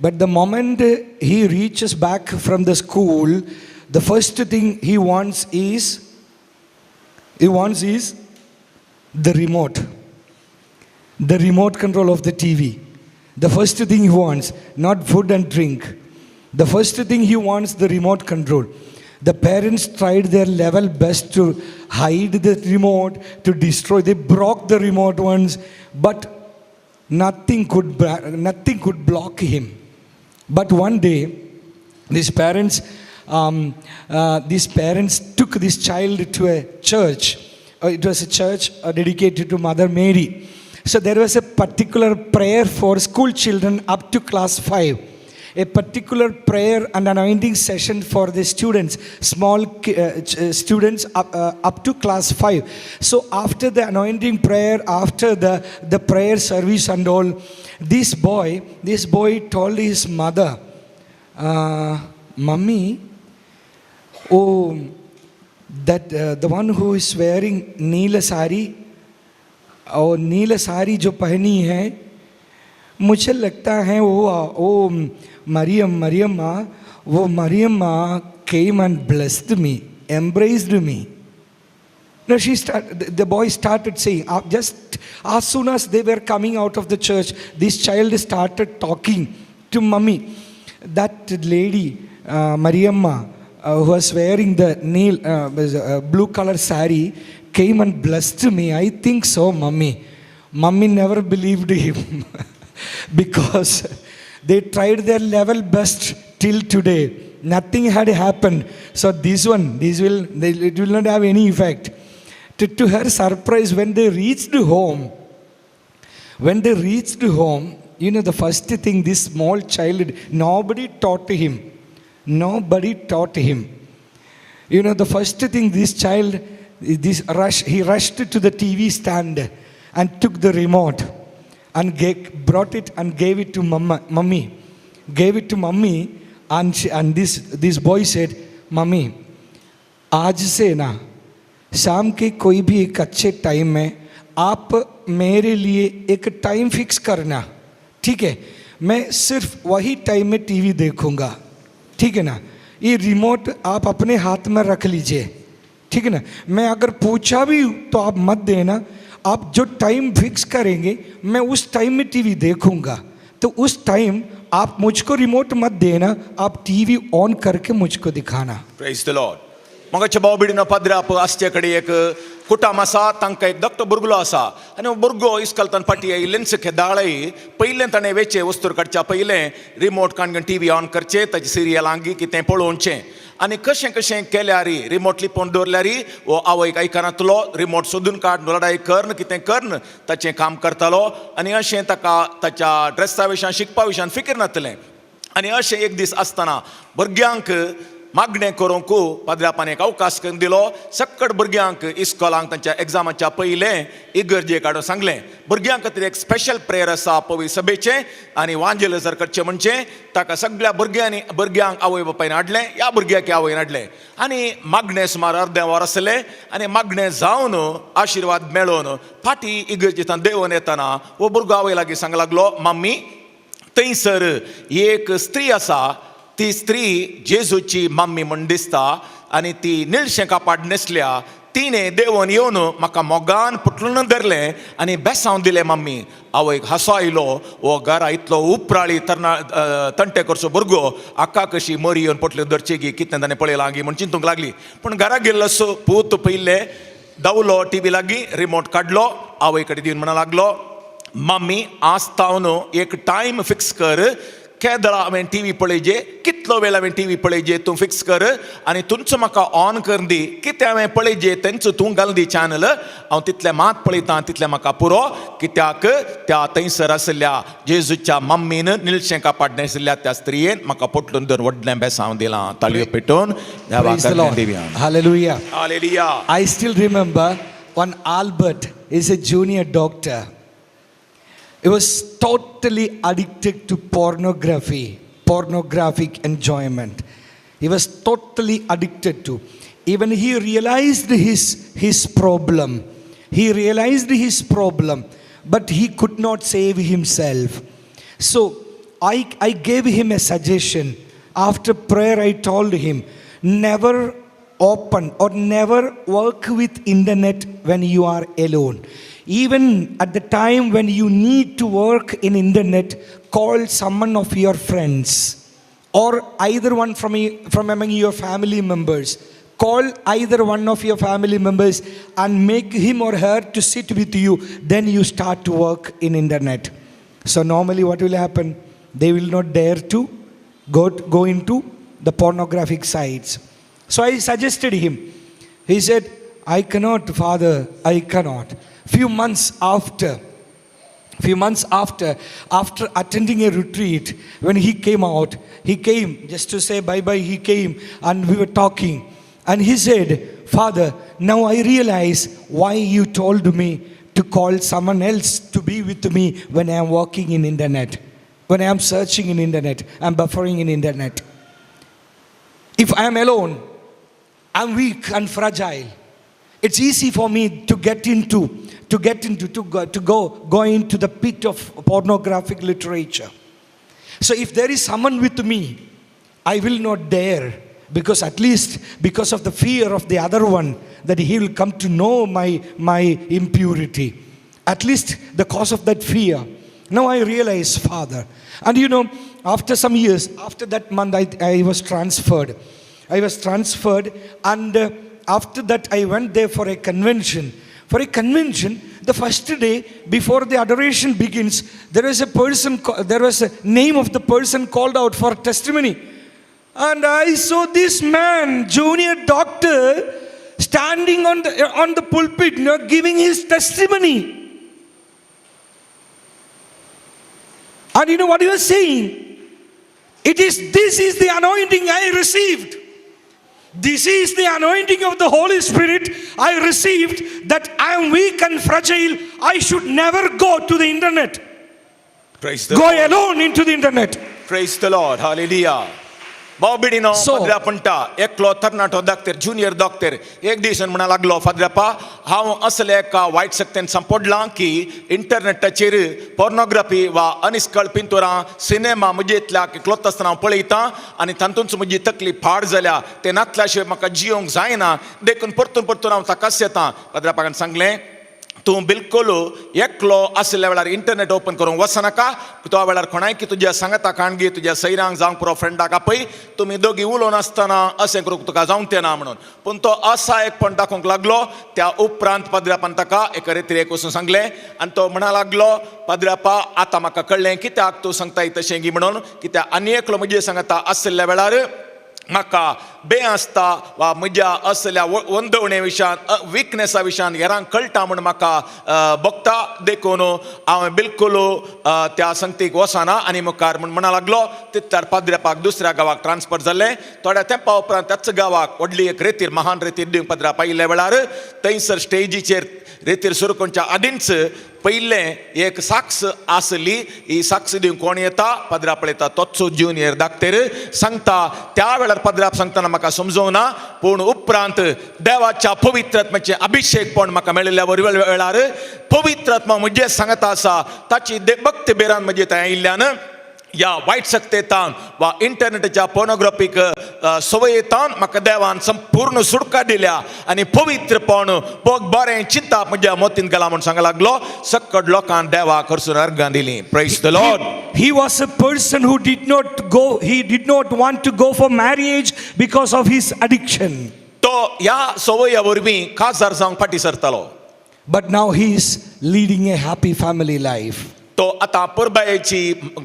But the moment he reaches back from the school, the first thing he wants is the remote control of the TV. The first thing he wants, not food and drink. The first thing he wants, the remote control. The parents tried their level best to hide the remote, to destroy. They broke the remote once, but nothing could block him. But one day, these parents took this child to a church. It was a church dedicated to Mother Mary. So there was a particular prayer for school children up to class 5. A particular prayer and anointing session for the students, small students up to class 5. So after the anointing prayer, after the prayer service and all, this boy told his mother, "Mummy, oh, that the one who is wearing Neela sari और नील साड़ी जो पहनी है, मुझे लगता है वो मरियम मरियम माँ, वो मरियम माँ came and blessed me, embraced me." No, the boy started saying, just as soon as they were coming out of the church, this child started talking to mummy. "That lady, Mariamma, who was wearing the blue color sari, came and blessed me. I think so, mummy." Mummy never believed him because they tried their level best till today. Nothing had happened. So this one, this will, they, it will not have any effect. To her surprise, when they reached home, the first thing this small child, nobody taught him. Nobody taught him. The first thing this child, he rushed to the TV stand and took the remote and brought it and gave it to mama, mummy. Gave it to mummy, and this boy said, "Mummy, आज से ना शाम K कोई भी एक अच्छे time में आप मेरे लिए एक टाइम फिक्स करना, ठीक है? मैं सिर्फ वही टाइम में टीवी देखूंगा, ठीक है ना? ये रिमोट आप अपने हाथ में रख लीजिए, ठीक है ना? मैं अगर पूछा भी तो आप मत देना। आप जो टाइम फिक्स करेंगे, मैं उस टाइम में टीवी देखूंगा। तो उस टाइम आप मुझको रिमोट मत देना, आप टीवी ऑन करके मुझको दिखाना। Praise the Lord. मोगाचे भाव भयणीनो, पाद्राप आसचे कडेन एक कुटाम आसा. तांकां एक धाकटो भुरगुलो आसा आनी हो भुरगो इस्कॉलतान फाटी आयिल्लेंच खेदाळय पयलें ताणें वेचें वस्तूर काडच्या पयलें रिमोट काडून टीवी ऑन करचें, ताचे सिरियलांक कितें पळोवचें. आनी कशें कशें केल्यार, रिमोट लिपोवन दवरल्यार हो आवयक आयकनातलो. रिमोट सोदून काड, लडाय करन, कितें करन ताचें काम करतालो. आनी अशें ताका ताच्या ड्रेसा विशयान, शिकपा विशयान फिकीर नासलें. आनी अशें एक दीस आसतना भुरग्यांक मागणें करूंक पाद्रापान एक अवकाश करून दिलो. सक्कड भुरग्यांक इस्कॉलांक तांच्या एग्जामाच्या पयलें इगर्जे काडून सांगलें, भुरग्यां खातीर एक स्पेशल प्रेयर आसा पवी सभेचें आनी वांजेल जर करचें म्हणचें. ताका सगळ्या भुरग्यांनी, भुरग्यांक आवय बापायन हाडलें, ह्या भुरग्याक आवयन हाडलें आनी मागणें सुमार अर्दें वर आसलें. आनी मागणें जावन आशिर्वाद मेळोवन फाटीं इगर्जेंतल्यान देंवन येतना हो भुरगो आवय लागीं सांग लागलो, मम्मी, थंयसर एक स्त्री आसा, ती स्त्री जेजूची मम्मी म्हण दिसता आनी ती निळशें कापाट न्हेसल्या. तिणें देंवन येवन म्हाका मोगान पुटलून धरलें आनी बेसांव दिलें मम्मी. आवयक हांसो आयलो. हो घरा इतलो उपराळी तरणा तंटे करचो भुरगो आका कशी मरी येवन पोटल्यो धरची गी, कितें ताणें पळयलां गी म्हण चिंतूंक लागली. पूण घरा गेल्लो सो पूत पयले धांवलो टिवी लागीं, रिमोट काडलो, आवय कडेन दिवन म्हणा लागलो, मम्मी, आज तावन एक टायम फिक्स कर. केदळा हांवें टिवी पळयजे, कितलो वेळ हांवें टिवी पळयजे तूं फिक्स कर आनी तुमचो म्हाका ऑन कर दी. कितें हांवें पळयजे तेंचो तूं घाल दी चॅनल. हांव तितलें मात पळयता, तितलें म्हाका पुरो. कित्याक त्या थंयसर आशिल्ल्या जेजूच्या मम्मीन, निळशें कापाट न्हेशिल्ल्या त्या स्त्रियेन म्हाका पोटलून धरून व्हडलें बेसांव दिलां. ताळयो पेटोवन. Praise the Lord. दिवया. Hallelujah. Hallelujah. I still remember one Albert is a junior doctor. He was totally addicted to pornography, pornographic enjoyment. He was totally addicted to. Even he realized his problem. He realized his problem, but he could not save himself. So I gave him a suggestion. After prayer, I told him, never open or never work with internet when you are alone. Even at the time when you need to work in internet, call someone of your friends or either one from among your family members. Call either one of your family members and make him or her to sit with you. Then you start to work in internet. So normally what will happen? They will not dare to go into the pornographic sites. So I suggested him. He said, I cannot, Father, I cannot. Few months after, after attending a retreat, when he came out, he came just to say bye bye. He came and we were talking. And he said, Father, now I realize why you told me to call someone else to be with me when I am working in internet, when I am searching in internet, I am buffering in internet. If I am alone, I'm weak and fragile. It's easy for me to get into, to go into the pit of pornographic literature. So if there is someone with me, I will not dare, because at least because of the fear of the other one that he will come to know my impurity. At least the cause of that fear. Now I realize, Father. And after some years, after that month, I was transferred. I was transferred, and after that, I went there for a convention. For a convention, the first day before the adoration begins, there was a person, there was a name of the person called out for testimony. And I saw this man, junior doctor, standing on the pulpit, giving his testimony. And you know what he was saying? It is this is the anointing I received. This is the anointing of the Holy Spirit I received, that I am weak and fragile. I should never go to the internet. Praise the Go Lord. Alone into the internet. Praise the Lord. Hallelujah. भाव भयणीनो, फादराप म्हणटा, एकलो तरणाटो doctor, junior doctor, एक दीस म्हणा लागलो, फादरापा, हांव असल्या एका वायट शक्तेन सांपडलां की इंटरनेटाचेर पोर्नोग्राफी वा अनिस्कळ पिंतुरां, सिनेमा म्हजे इतल्या क्लोत आसतना हांव पळयतां आनी तातूंच म्हजी तकली फाड जाल्या. ते नातल्या शिवाय म्हाका जियोंक जायना, देखून परतून परतून हांव ताकाच येता. फादरापान सांगलें, तूं बिलकुल एकलो आशिल्ल्या वेळार इंटरनेट ओपन करूंक वचनाका. तो वेळार कोणाय की तुज्या सांगता काणगी, तुज्या सैरांक जावंक पुरो, फ्रेंडाक आपय, तुमी दोगी उलोवन आसतना अशें करूंक तुका जावंक ते ना म्हणून. पूण तो असा एकपण दाखोवंक लागलो. त्या उपरांत पाद्रापान ताका एका रेतरेक वचून सांगलें आनी तो म्हणा लागलो, पाद्रापा, आतां म्हाका कळ्ळें कित्याक तूं सांगताय तशें गी म्हणून, कित्याक आनी एकलो म्हजे सांगता आशिल्ल्या वेळार म्हाका बे आसता वा म्हज्या असल्या वंदवणे विशयान, विकनेसा विशयान हेरांक कळटा म्हूण म्हाका भोगता, देखून हांव बिलकुल त्या संगतीक वचना आनी मुखार म्हूण म्हणा लागलो. तितल्यार पाद्रेपाक दुसऱ्या गांवाक ट्रान्सफर जालें. थोड्या तेंपा उपरांत त्याच गांवाक व्हडली एक रेतीर, महान रेतीर दिवंक पाद्राप आयिल्ल्या वेळार थंयसर स्टेजीचेर रेतीर सुरू करच्या आदींच पयलें एक साक्ष आसली. ही साक्ष दिवंक कोण येता? पदरा पळयता, तोच ज्युनियर दाक्तेर. सांगता, त्या वेळार पदराप सांगतना म्हाका समजोवना, पूण उपरांत देवाच्या पवित्रात्म्याचे अभिषेकपण म्हाका मेळिल्ल्या वेळार पवित्रात्मा म्हजे सांगता आसा, ताची भक्ती बेरान म्हजे थंय आयिल्ल्यान ह्या वायट शक्तेतान वा इंटरनेटाच्या पोर्नोग्राफीक संवयेतान म्हाका देवान संपूर्ण सुटका दिल्या आनी पवित्रपण बोग बरें चिंताप म्हज्या मोतीन गेला म्हूण सांग लागलो. सक्कड लोकांक देवाक खरसून अर्गां दिली. Praise the Lord. He was a person who did not go, he did not want to go for marriage because of his addiction. तो ह्या संवया वरवीं काजार जावंक फाटीं सरतालो. But now he is leading a happy family life. तो आतां परबायेची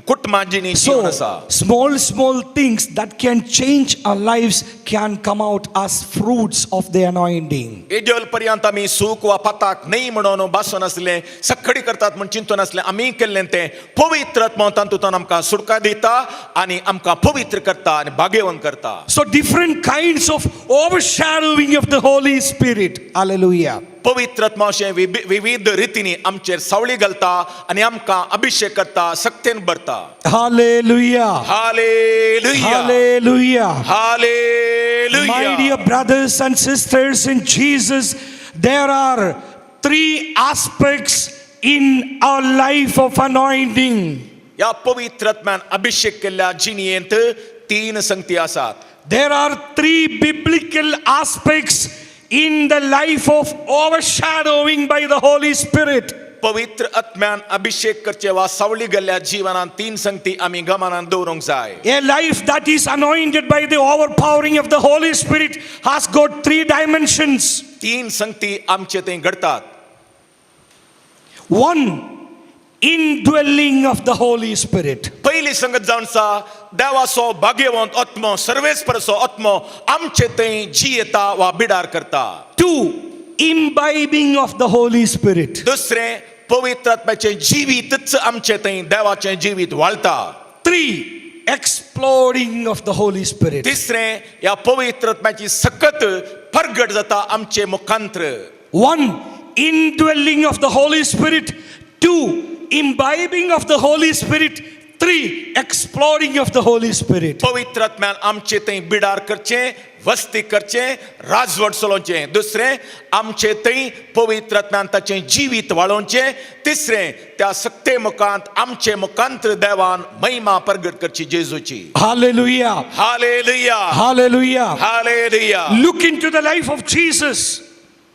कुटुंबा जिणी जीवन So, आसा. Small, small things that can change our lives can come out as fruits of the anointing. एजल पर्यंत आमी सूख वा पाताक न्हय म्हणून बासून आसले, सक्कडी करतात म्हूण चिंतून आसले, आमी केल्लें तें पवित्र आत्मो तातूंत आमकां सुटका दिता आनी आमकां पवित्र करता आनी भाग्यवंत करता. So, different kinds of overshadowing of the Holy Spirit. Hallelujah. पवित्र आत्मो अशें विविध रितींनी आमचेर सावळी घालता आनी आमकां अभिशेक करता, सक्तेन भरता. Hallelujah. Hallelujah. Hallelujah. Hallelujah. My dear brothers and sisters in Jesus, there are three aspects in our life of anointing. ह्या पवित्र आत्म्यान अभिशेक केल्ल्या जिणयेंत तीन संगती आसात. There are three biblical aspects in the life of overshadowing by the Holy Spirit. पवित्र आत्म्यान अभिशेक करचे वा सावळी गेल्ल्या जिवनान तीन संगती आमी गमनान दवरूंक जाय. A life that is anointed by the overpowering of the Holy Spirit has got three dimensions. तीन संगती आमचे थंय घडतात. One, indwelling of the Holy Spirit. पयली संगत जावन आसा, देवाचो भाग्यवंत आत्मो, सर्वेस्परचो आत्मो आमचे थंय जियेता वा बिडार करता. Two, imbibing of the Holy Spirit. दुसरें, पवित्र आत्म्याचें जिवीतच आमचे थंय देवाचें जिवीत वाळटा. Three, exploding of the Holy Spirit. तिसरें, ह्या पवित्र आत्म्याची सकत परगट जाता आमचे मुखांत्र. One, indwelling of the Holy Spirit. Two, imbibing of the Holy Spirit. Three, exploding of the Holy Spirit. पवित्र आत्म्यान आमचे थंय बिडार करचें, वस्ती करचें, राजवट चलोवचें. दुसरें, आमचे थंय पवित्र आत्म्यान ताचें जिवीत वाळोवचें. तिसरें, त्या सक्ते मुखांत आमचे मुखांत्र देवान महिमा परगट करची जेजूची. Hallelujah. Hallelujah. Hallelujah. Hallelujah. Look into the life of Jesus.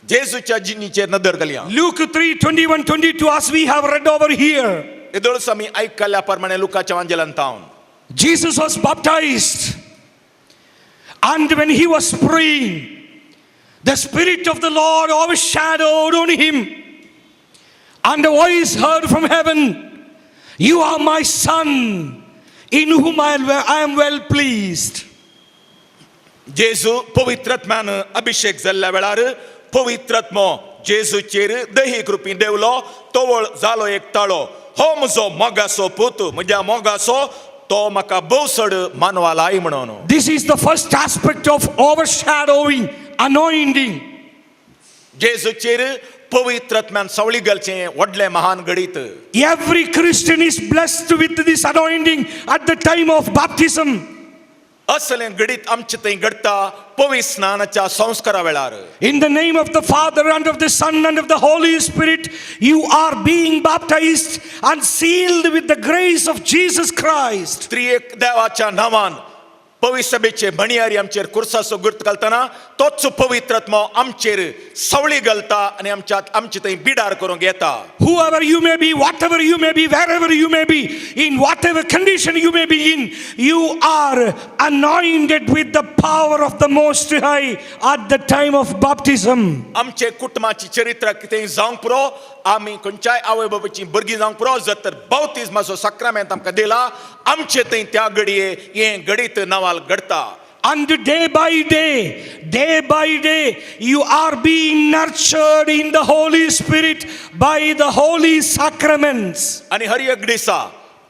जेजूच्या जिणेचेर नदर घालया. Luke 3 21 22, as we have read over here. येदोळच आमी आयकल्ल्या प्रमाणे लुकाच्या वांजेलान तावन. Jesus was baptized. And when he was praying, the Spirit of the Lord overshadowed on him. And a voice heard from heaven, "You are my Son, in whom I am well pleased." जेजू पवित्र आत्म्यान अभिषेक जाल्ल्या वेळार पवित्र आत्मो जेजूचेर दैहीक रुपी देवलो. तवळ जालो एक ताळो, हो म्हजो मोगाचो पूत, म्हज्या मोगाचो, तो म्हाका भोव चड मानवालाय म्हणून. This is the first aspect of overshadowing, anointing. जेजूचेर पवित्र आत्म्यान सावळी घालचें व्हडलें महान घडीत. Every Christian is blessed with this anointing at the time of baptism. असलें घडीत आमचे थंय घडटा पवित्र स्नानाच्या संस्कारा वेळार. In the name of the Father and of the Son and of the Holy Spirit, you are being baptized and sealed with the grace of Jesus Christ. त्रिएक देवाच्या नांवान पवित्र सभेचे म्हणयारी आमचेर खुर्साचो गुर्त घालतना तोच पवित्र आत्मो आमचेर सावळी घालता आनी आमच्या आमचे थंय बिडार करूंक येता. Whoever you may be, whatever you may be, wherever you may be, in whatever condition you may be in, you are anointed with the power of the Most High at the time of baptism. आमचे कुटुंबाची चरित्र कितें जावंक पुरो, आमी खंयच्याय आवय बापायची भुरगीं जावंक पुरो, जर तर बाप्तिज्माचो साक्रामेंत आमकां दिला आमचे थंय त्या घडये हें घडीत Nawal घडता. And day by day, day by day, you are being nurtured in the Holy Spirit by the holy sacraments. आनी हर एक दिसा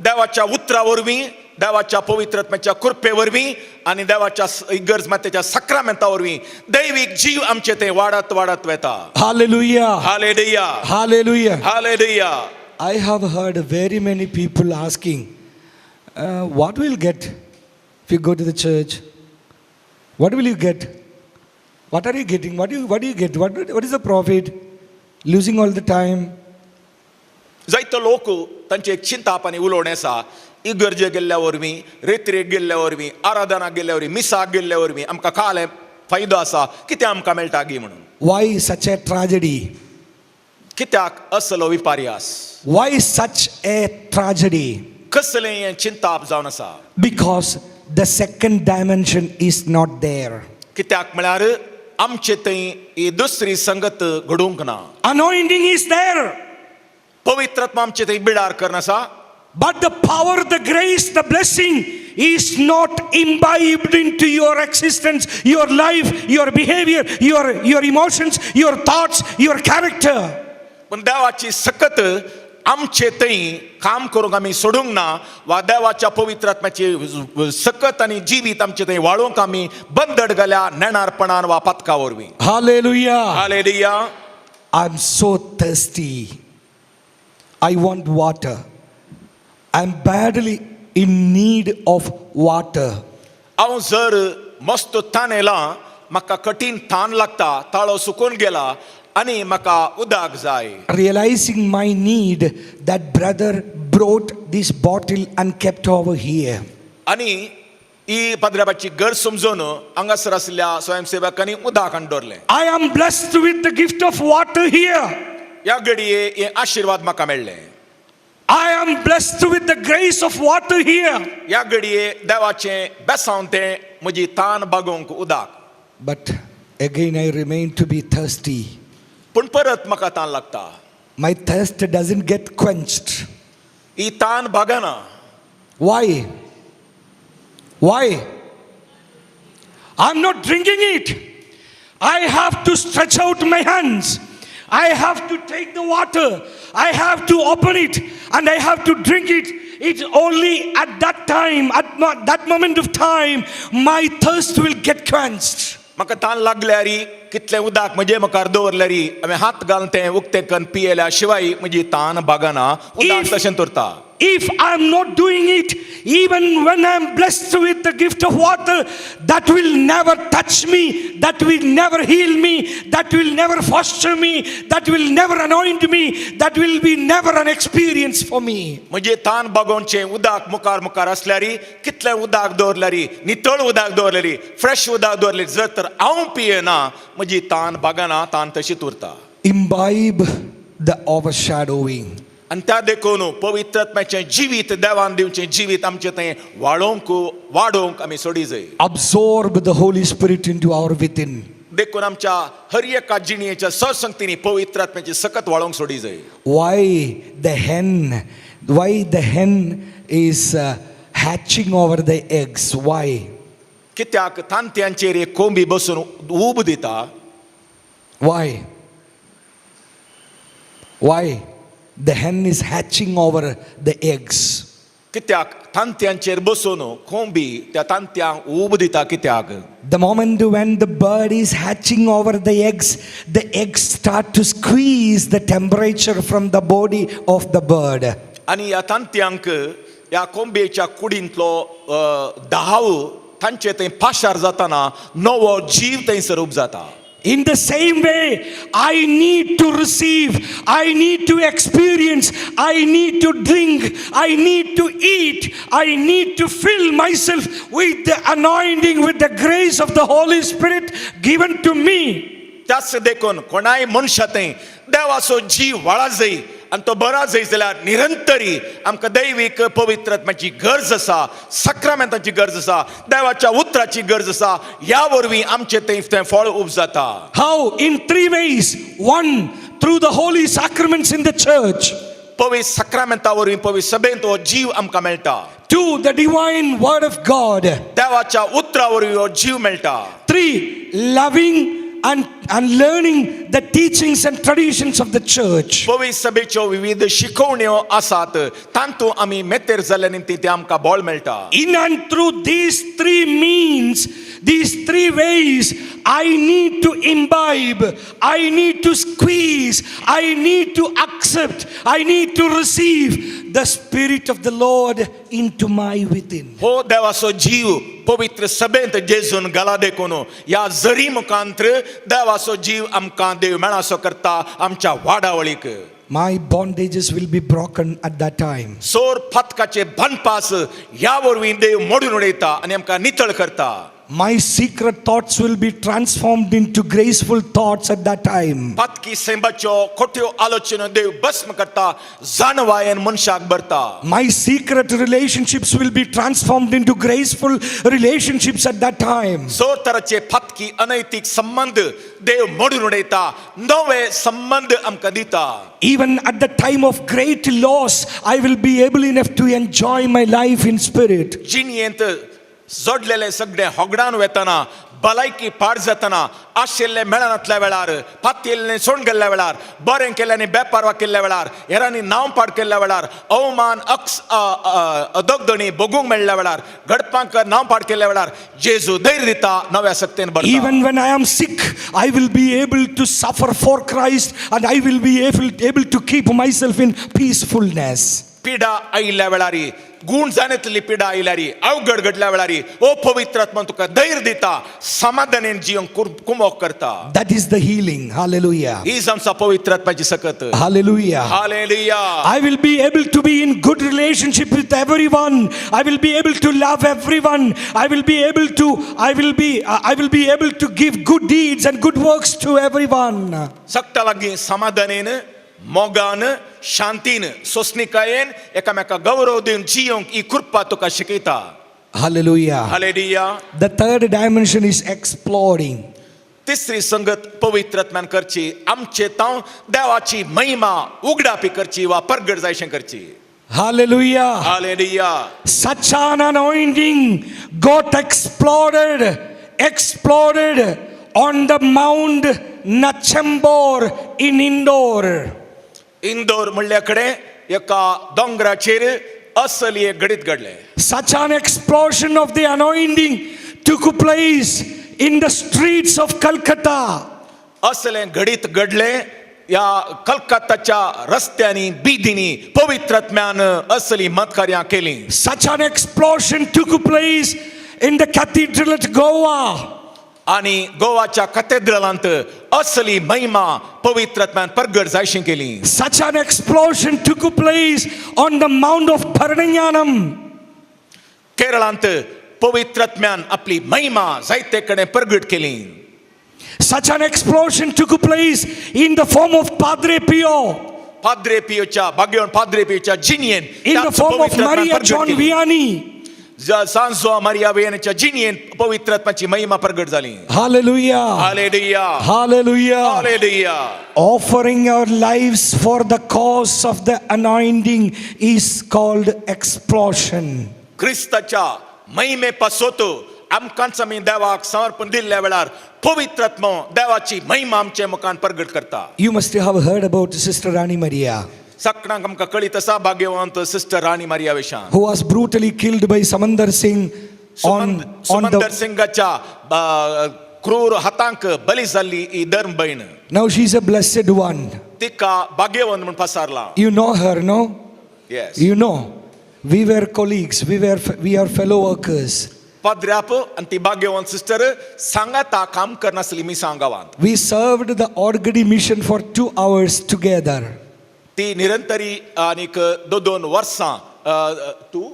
देवाच्या उतरा वरवीं, देवाच्या पवित्रत्म्याच्या कृपे वरवीं आनी देवाच्या इगर्ज मातेच्या साक्रामेंता वरवीं दैवीक जीव आमचे थंय वाडत वाडत वता. Hallelujah. Hallelujah. Hallelujah. Hallelujah. I have heard very many people asking, "What will get if you go to the church? What will you get? What are you getting? What do you get? What is the profit? Losing all the time." जायतो लोक तांचे एक चिंताप आनी उलोवणें आसा, इगर्जे गेल्ल्या वरवीं, रेत्रेक गेल्ल्या वरवीं, आराधनाक गेल्ल्या वरवीं, मिसाक गेल्ल्या वरवीं आमकां काल फायदो आसा, कितें आमकां मेळटा गी म्हणून. Why such a tragedy? कित्याक असलो विपार्यास? Why such a tragedy? कसलें हें चिंताप जावन आसा? Because the second dimension is not there. कित्याक म्हळ्यार आमचे थंय ही दुसरी संगत घडूंक ना. Anointing is there, पवित्रत्व आमचे थंय बिडार करून आसा, but the power, the grace, the blessing is not imbibed into your existence, your life, your behavior, your emotions, your thoughts, your character. पूण देवाची सकत आमचे थंय काम करूंक आमी सोडूंक ना वा देवाच्या पवित्र आत्म्याची सकत आनी जिवीत आमचे थंय वाळोवंक आमी बंदड घाल्या नेणारपणान वा पातका वरवीं. Hallelujah. Hallelujah. I'm so thirsty. I want water. I'm badly in need of water. हांव जर मस्त तानेलां, म्हाका कठीण तान लागता, ताळो सुकून गेला आनी म्हाका उदक जाय. Realizing my need, that brother brought this bottle and kept over here. आनी ही पाद्र्याबाची गरज समजून हांगासर आशिल्ल्या स्वयंसेवकांनी उदक हाडून दवरलें. I am blessed with the gift of water here. ह्या घडये हे आशिर्वाद म्हाका मेळ्ळे. I am blessed with the grace of water here. ह्या घडये देवाचें बेसांव तें म्हजी तान बागोवंक उदक. But again, I remain to be thirsty. पूण परत म्हाका तान लागता. My thirst doesn't get quenched. ही तान बागना. Why? Why? I'm not drinking it. I have to stretch out my hands. I have to take the water. I have to open it and I have to drink it. It's only at that time, at that moment of time, my thirst will get quenched. म्हाका तान लागल्यार कितलें उदक म्हजे मुखार दवरल्यार हांवें हात घालून तें उक्तें करून पियेल्या शिवाय म्हजी तान बागना, उदक तशें उरता. If I'm not doing it, even when I'm blessed with the gift of water, that will never touch me, that will never heal me, that will never foster me, that will never anoint me, that will be never an experience for me. म्हजे तान बागोवचें उदक मुखार मुखार आसल्यार, कितलें उदक दवरल्यार, नितळ उदक दवरल्यार, फ्रेश उदक दवरल्यार, जर तर हांव पियेना म्हजी तान बागना, तान तशीच उरता. Imbibe the overshadowing. आनी त्या देखून पवित्रत्म्याचें जिवीत, देवान दिवचें जिवीत आमचें थंय वाडोवंक वाडोवंक आमी सोडी जाय. Absorb the Holy Spirit into our within. देखून आमच्या हर एका जिणेच्या ससंगतींनी पवित्रात्म्याची सकत वाडोवंक सोडी जाय. Why the hen is hatching over the eggs? Why? कित्याक तांतयांचेर एक कोंबी बसून ऊब दिता? Why? Why? The hen is hatching over the eggs. कित्याक तांतयांचेर बसून कोंबी त्या तांतयांक ऊब दिता, कित्याक? The moment when the bird is hatching over the eggs start to squeeze the temperature from the body of the bird. आनी ह्या तांतयांक ह्या कोंबयेच्या कुडींतलो दाव तांचे थंय पाशार जाताना नवो जीव थंयसर उपजाता. In the same way, I need to receive, I need to experience, I need to drink, I need to eat, I need to fill myself with the anointing, with the grace of the Holy Spirit given to me. त्याच देखून कोणाय मनशा थंय देवाचो जीव वाळा जाय आनी तो बरा जाय जाल्यार निरंतरी आमकां दैवीक पवित्रत्माची गरज आसा, सक्रामेंताची गरज आसा, देवाच्या उतराची गरज आसा. ह्या वरवीं आमचे थंय तें फळ उपजाता. How? In three ways. One, through the holy sacraments in the church. पवित्र सक्रामेंता वरवीं पवित्र सभेंत हो जीव आमकां मेळटा. Two, the divine word of God. देवाच्या उतरा वरवीं हो जीव मेळटा. Three, loving and learning the teachings and traditions of the church. पवित्र सभेच्यो विविध शिकवण्यो आसात, तातूंत आमी मेतेर जाल्ल्या निमतीं तें आमकां बळ मेळटा. In and through these three means, these three ways, I need to imbibe, I need to squeeze, I need to accept, I need to receive the Spirit of the Lord into my within. हो देवाचो जीव पवित्र सभेंत जेजून घाला देखून ह्या जरी मुखांत्र देवाचो जीव आमकां देव मेळासो करता आमच्या वाडावळीक. My bondages will be broken at that time. सोर फातकाचे बांदपास ह्या वरवीं देव मोडून उडयता आनी आमकां नितळ करता. My secret thoughts will be transformed into graceful thoughts at that time. पातकी सैंबाच्यो खोट्यो आलोचना देव भस्म करता, जाणवायेन मनशाक भरता. My secret relationships will be transformed into graceful relationships at that time. सोर तराचे फातकी अनैतीक संबंद देव मोडून उडयता, नवे संबंद आमकां दिता. Even at the time of great loss, I will be able enough to enjoy my life in spirit. जिणयेंत जोडलेले सगळे होगडान वेतना, भलायकी पाड जातना, आशिल्ले मेळनातल्या वेळार, पातयेल्ले सोड गेल्ल्या वेळार, बरें केल्ल्यानी बेपारवा केल्ल्या वेळार, हेरांनी नांव पाड केल्ल्या वेळार, अवमान अक्स अदोगदणी भोगूंक मेळ्ळ्या वेळार, घडपांक नांव पाड केल्ल्या वेळार जेजू धैर्य दिता, नव्या सक्तेन भरता. Even when I am sick, I will be able to suffer for Christ and I will be able to keep myself in peacefulness. पिडा आयिल्ल्या वेळार, गूण जाणेतली पिडा आयल्यार, अवघड घडल्या वेळार ओ पवित्र आत्मा तुका धैर्य दिता, समाधानेन जिवंक कुमोक करता. That is the healing. Hallelujah. ही आमचा पवित्र आत्म्याची सकत. Hallelujah. Hallelujah. I will be able to be in good relationship with everyone. I will be able to love everyone. I will be able to I will be I will be able to give good deeds and good works to everyone. सगटा लागीं समाधानेन, मोगान, शांतीन, सोंसणिकायेन एकामेका गौरव दिवन जियोंक ही कृपा तुका शिकयता. Hallelujah. Hallelujah. The third dimension is exploding. तिसरी संगत पवित्र आत्म्यान करची आमचे तांव देवाची महिमा उगडापी करची वा परगट जायशें करची. Hallelujah. Hallelujah. Such an anointing got exploded on the Mount Nachambor in Indore. Indore म्हणल्या कडेन एका दोंगराचेर असली एक घडीत घडलें. Such an explosion of the anointing took place in the streets of Calcutta. असलें घडीत घडलें ह्या कलकत्ताच्या रस्त्यांनी, बिदींनी पवित्र आत्म्यान असली मतकार्यां केलीं. Such an explosion took place in the cathedral at Goa. आनी गोवाच्या कथेद्रलांत असली महिमा पवित्र आत्म्यान परगट जायशी केली. Such an explosion took place on the Mount of Bharananganam. केरळांत पवित्र आत्म्यान आपली महिमा जायते कडेन परगट केली. Such an explosion took place in the form of Padre Pio, पाद्रे पियोच्या भाग्यवान पाद्रे पियोच्या जिणयेन, in the form of Maria John Vianney. सांजो मारिया वियानीच्या जिणयेन पवित्र आत्म्याची महिमा प्रगट झाली. Hallelujah. Hallelujah. Hallelujah. Hallelujah. Offering our lives for the cause of the anointing is called explosion. क्रिस्ताच्या महिमे पासत आमकांच आमी देवाक समर्पण दिल्ल्या वेळार पवित्र आत्मो देवाची महिमा आमचे मुखान प्रगट करता. You must have heard about Sister Rani Maria, सगळ्यांक आमकां कळीत आसा भाग्यवंत सिस्टर राणी मारिया विशान who was brutally killed by Samandar Singh on Sumandar the. सिंगाच्या क्रूर हातांक बली जाल्ली ही धर्म भयण. Now she is a blessed one. तिका भाग्यवंत म्हूण पसारला. You know her, no? Yes. You know. We were colleagues, we are fellow workers. पाद्र्याप आनी ती भाग्यवंत sister सांगाता काम करनासली मिसांव गांवांत. We served the Orgadi mission for 2 hours together. ती निरंतरी आनीक दोन दोन वर्सां तूं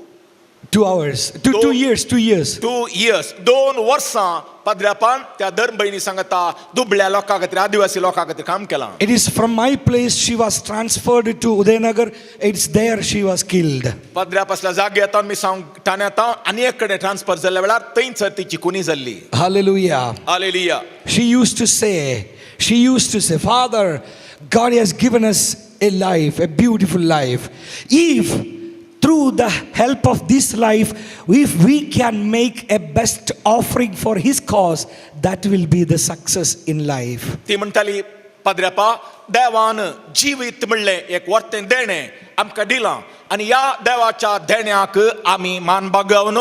2 hours. 2 years, 2 years. 2 years 2 वर्सां पाद्र्यापान त्या धर्म भयणी सांगता दुबळ्या लोकां खातीर आदिवासी लोकां खातीर काम केलां. It is from my place she was transferred to Udayanagar. It's there she was killed. पाद्र्याप आसल्या जाग्यार मिसांव ठाण्यात आनी एक कडेन ट्रान्सफर जाल्ल्या वेळार थंयसर तिची खुनी जाल्ली. Hallelujah. Hallelujah. She used to say, "Father, God has given us a life, a beautiful life. If through the help of this life, if we can make a best offering for His cause, that will be the success in life." ती म्हणटाली पाद्र्यापा देवान जिवीत म्हणलें एक वर्तें देणें आमकां दिलां आनी ह्या देवाच्या देण्याक आमी मान बागोवन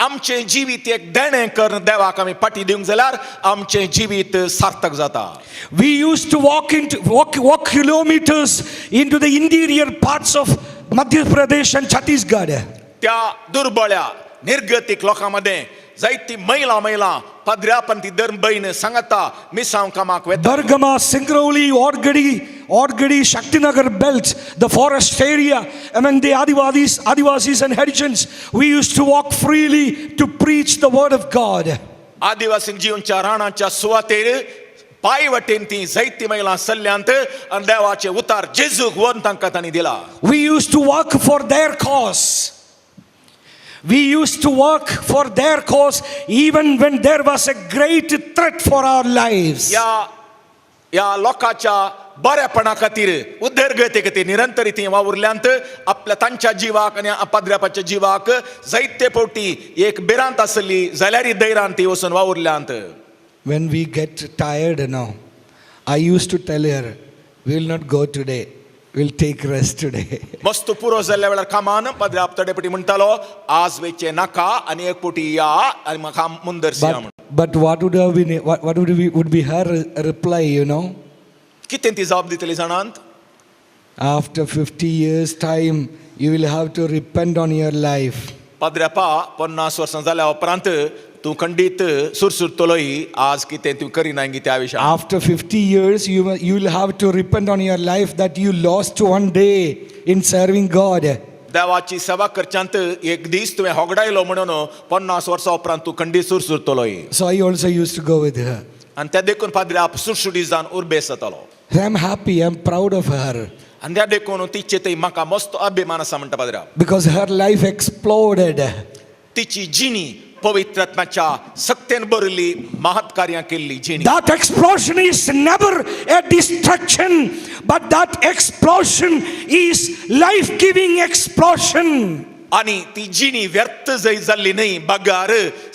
आमचें जिवीत एक देणें करून देवाक आमी फाटी दिवंक जाल्यार आमचें जिवीत सार्थक जाता. We used to walk kilometers into the interior parts of Madhya Pradesh and Chhattisgarh. त्या दुर्बळ्या निर्गतीक लोकां मदें जायती मैलां मैलां पाद्र्याप आनी ती धर्म भयण सांगता मिसांव कामाक वता. Bergama, Singrauli, Orgadi, Shaktinagar belt, the forest area among the Adivasis and Harijans, we used to walk freely to preach the word of God. आदिवासी जिवनच्या राणाच्या सुवातेर पांय वाटेन ती जायती मैलां सल्ल्यांत आनी देवाचे उतार जेजूक व्हरून तांकां तांणी दिला. We used to work for their cause. We used to work for their cause even when there was a great threat for our lives. ह्या ह्या लोकांच्या बऱ्यापणा खातीर उदरगती खातीर निरंतर ती वावुरल्यांत आपल्या तांच्या जिवाक आनी पाद्र्यापाच्या जिवाक जायते फावटी एक भिरांत आसली जाल्यारय धैर्यान ती वचून वावुरल्यांत. When we get tired now, I used to tell her, "We will not go today, we'll take rest today." मस्त पुरो जाल्ल्या वेळार कामान पाद्र्याप थोडे फावटी म्हणटालो आज वेचे नाका आनी एक फावटी या आनी म्हाका मुंदरसिया But, म्हण. but what would have been what would be her reply? कितें ती जाप दितली जाणांत? "After 50 years' time, you will have to repent on your life." पाद्र्यापा 50 वर्सां जाल्या उपरांत तूं खंडीत सुरसुरतलोय आज कितें तूं करिना गी त्या विशयान. After 50 years, you will have to repent on your life that you lost one day in serving God. देवाची सेवा करच्यांत एक दीस तुवें होगडायलो म्हणून 50 वर्सां उपरांत तूं खंडीत सुरसुरतलोय. So I also used to go with her. आनी त्या देखून पाद्र्याप सुरसुडी जावन उर्बेस जातालो. I'm happy, I'm proud of her आनी त्या देखून तिचे थंय म्हाका मस्त अभिमान आसा म्हणटा पाद्र्याप. Because her life exploded. तिची जिणी पवित्र आत्म्याच्या सक्तेन भरिल्ली महत् कार्यां केल्ली जिणी. That explosion is never a destruction, but that explosion is life giving explosion. आनी ती जिणी व्यर्थ जय जाल्ली न्हय बगार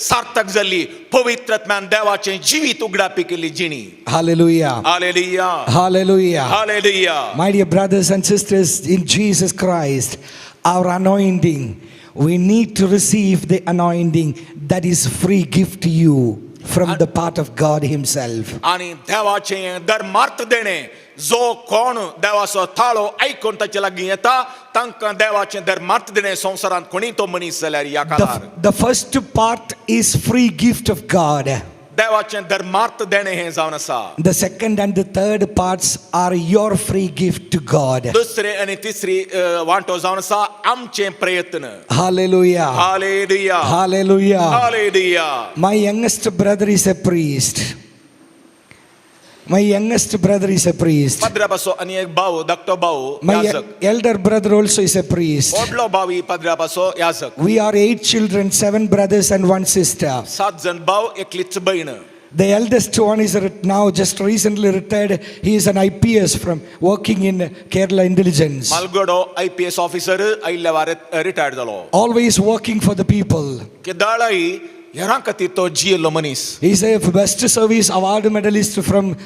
सार्थक जाल्ली पवित्र आत्म्यान देवाचें जिवीत उगडापी केल्ली जिणी. Hallelujah. Hallelujah. Hallelujah. Hallelujah. My dear brothers and sisters in Jesus Christ, our anointing, we need to receive the anointing that is free gift to you from the part of God Himself. आनी देवाचें धर्मार्थ देणें जो कोण देवाचो थाळो आयकून ताचे लागीं येता तांकां देवाचें धर्मार्थ देणें संवसारांत कोणीय तो मनीस जाल्यार ह्या काळार. The first part is free gift of God. देवाचें धर्मार्थ देणें हें जावन आसा. The second and the third parts are your free gift to God. दुसरें आनी तिसरी वांटो जावन आसा आमचे प्रयत्न. Hallelujah. Hallelujah. Hallelujah. Hallelujah. My youngest brother is a priest. My youngest brother is a priest. पाद्र्यापासो आनी एक भाव धाकटो भाव My याजक. Elder brother also is a priest. व्हडलो भाव ही पाद्र्यापासो याजक. We are eight children, seven brothers and one sister. सात जण भाव एकलीच बहीण. The eldest one is now just recently retired. He is an IPS from working in Kerala Intelligence. मालगडो IPS officer आयिल्ल्या वार retired जालो. Always working for the people. केदाळाय हेरां खातीर तो जियेल्लो मनीस. He is a best service award medalist from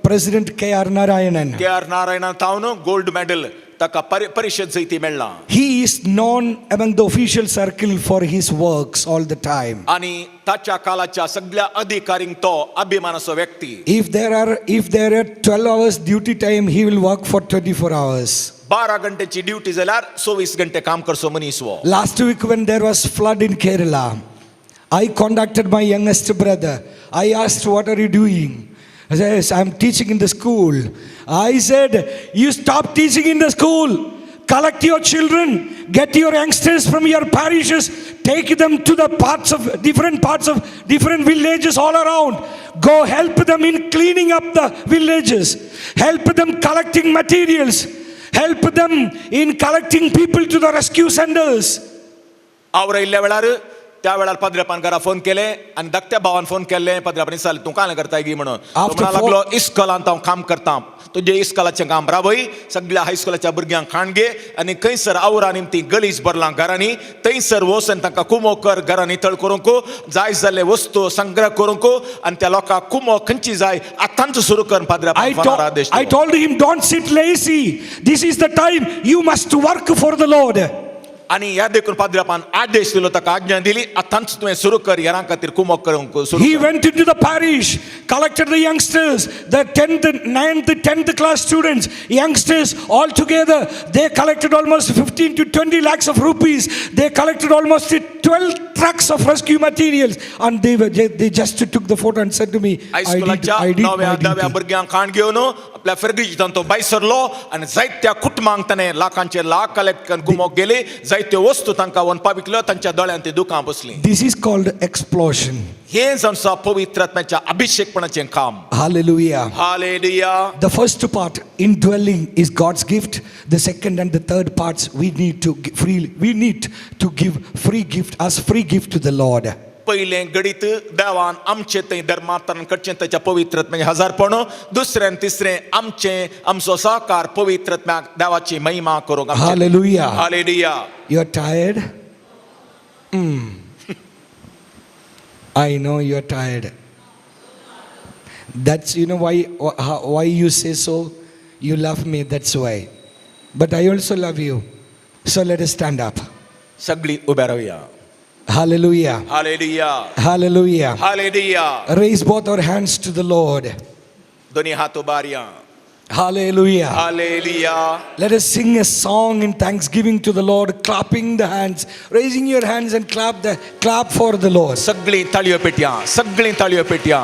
President K.R. Narayanan. K R नारायणान तावन gold medal ताका परिशद जैती मेळ्ळां. He is known among the official circle for his works all the time. आनी ताच्या काळाच्या सगळ्या अधिकारींक तो अभिमानाचो व्यक्ती. If there are 12 hours duty time, he will work for 24 hours. 12 घंट्याची duty जाल्यार 24 घंटे काम करचो मनीस हो. Last week when there was flood in Kerala, I contacted my youngest brother. I asked, "What are you doing?" I says, "I'm teaching in the school." I said, "You stop teaching in the school. Collect your children, get your youngsters from your parishes, take them to the parts of different parts of different villages all around. Go help them in cleaning up the villages, help them collecting materials, help them in collecting people to the rescue centers." आवरो इल्ल्या वेळार त्या वेळार पाद्रेपान घरा phone केले आनी धाकट्या भावान phone केले. पाद्रेपान विचारलें, तूं कांय करताय गी म्हणून. तो After म्हणा लागलो, इस्कोलांत हांव काम करता. तुजें इस्कोलाचें काम राबय, सगळ्या हायस्कुलाच्या भुरग्यांक खाण घे आनी खंयसर आवरा निमती गलीज भरलां घरांनी थंयसर वचून तांकां कुमो कर, घरां नितळ करूंक जाय जाल्ले वस्तू संग्रह करूंक आनी त्या लोकांक कुमो खंयची जाय आतांच सुरू कर. पाद्रेपान फोनार आदेश I दिलो. Told him, "Don't sit lazy. This is the time you must work for the Lord." आनी ह्या देखून पाद्रेपान आदेश दिलो, ताका आज्ञा दिली, आतांच तुवें सुरू कर, हेरां खातीर कुमोक करूंक सुरू He कर. Went into the parish, collected the youngsters, the 10th, 9th, 10th class students, youngsters all together. They collected almost 15 to 20 lakhs of rupees. They collected almost 12 trucks of rescue materials. And they just took the photo and said to me, "I did, हायस्कुलाच्या I did णव्या my धाव्या duty." भुरग्यांक खाण घेवन आपल्या फिर्गजींत तो भायर सरलो आनी जायत्या कुटुंबांक ताणें लाखांचे लाख कलेक्ट करून कुमोक गेली. जायत्यो वस्तू तांकां व्हरपा विकल्यो. तांच्या दोळ्यांत ती दुकां बसलीं. This is called explosion. हें जावन आसा पवित्र आत्म्याच्या अभिषेकपणाचें काम. Hallelujah. Hallelujah. The first part, indwelling, is God's gift. The second and the third parts, we need to give free gift as free gift to the Lord. पयलें घडीत देवान आमचें थंय धर्मांतरण करचें ताच्या पवित्र आत्म्याचें हजारपण. दुसरें आनी तिसरें आमचें आमचो सहकार पवित्र आत्म्याक देवाची महिमा करूंक आमचें. Hallelujah. Hallelujah. You're tired? I know you're tired. That's, you know why you say so? You love me, that's why. But I also love you. So let us stand up. सगळी उबे रावया. Hallelujah. Hallelujah. Hallelujah. Hallelujah. Raise both our hands to the Lord. दोन्ही हात उबारया. Hallelujah. Hallelujah. Let us sing a song in thanksgiving to the Lord, clapping the hands, raising your hands and clap for the Lord. सगळी ताळयो पेटया, सगळी ताळयो पेटया.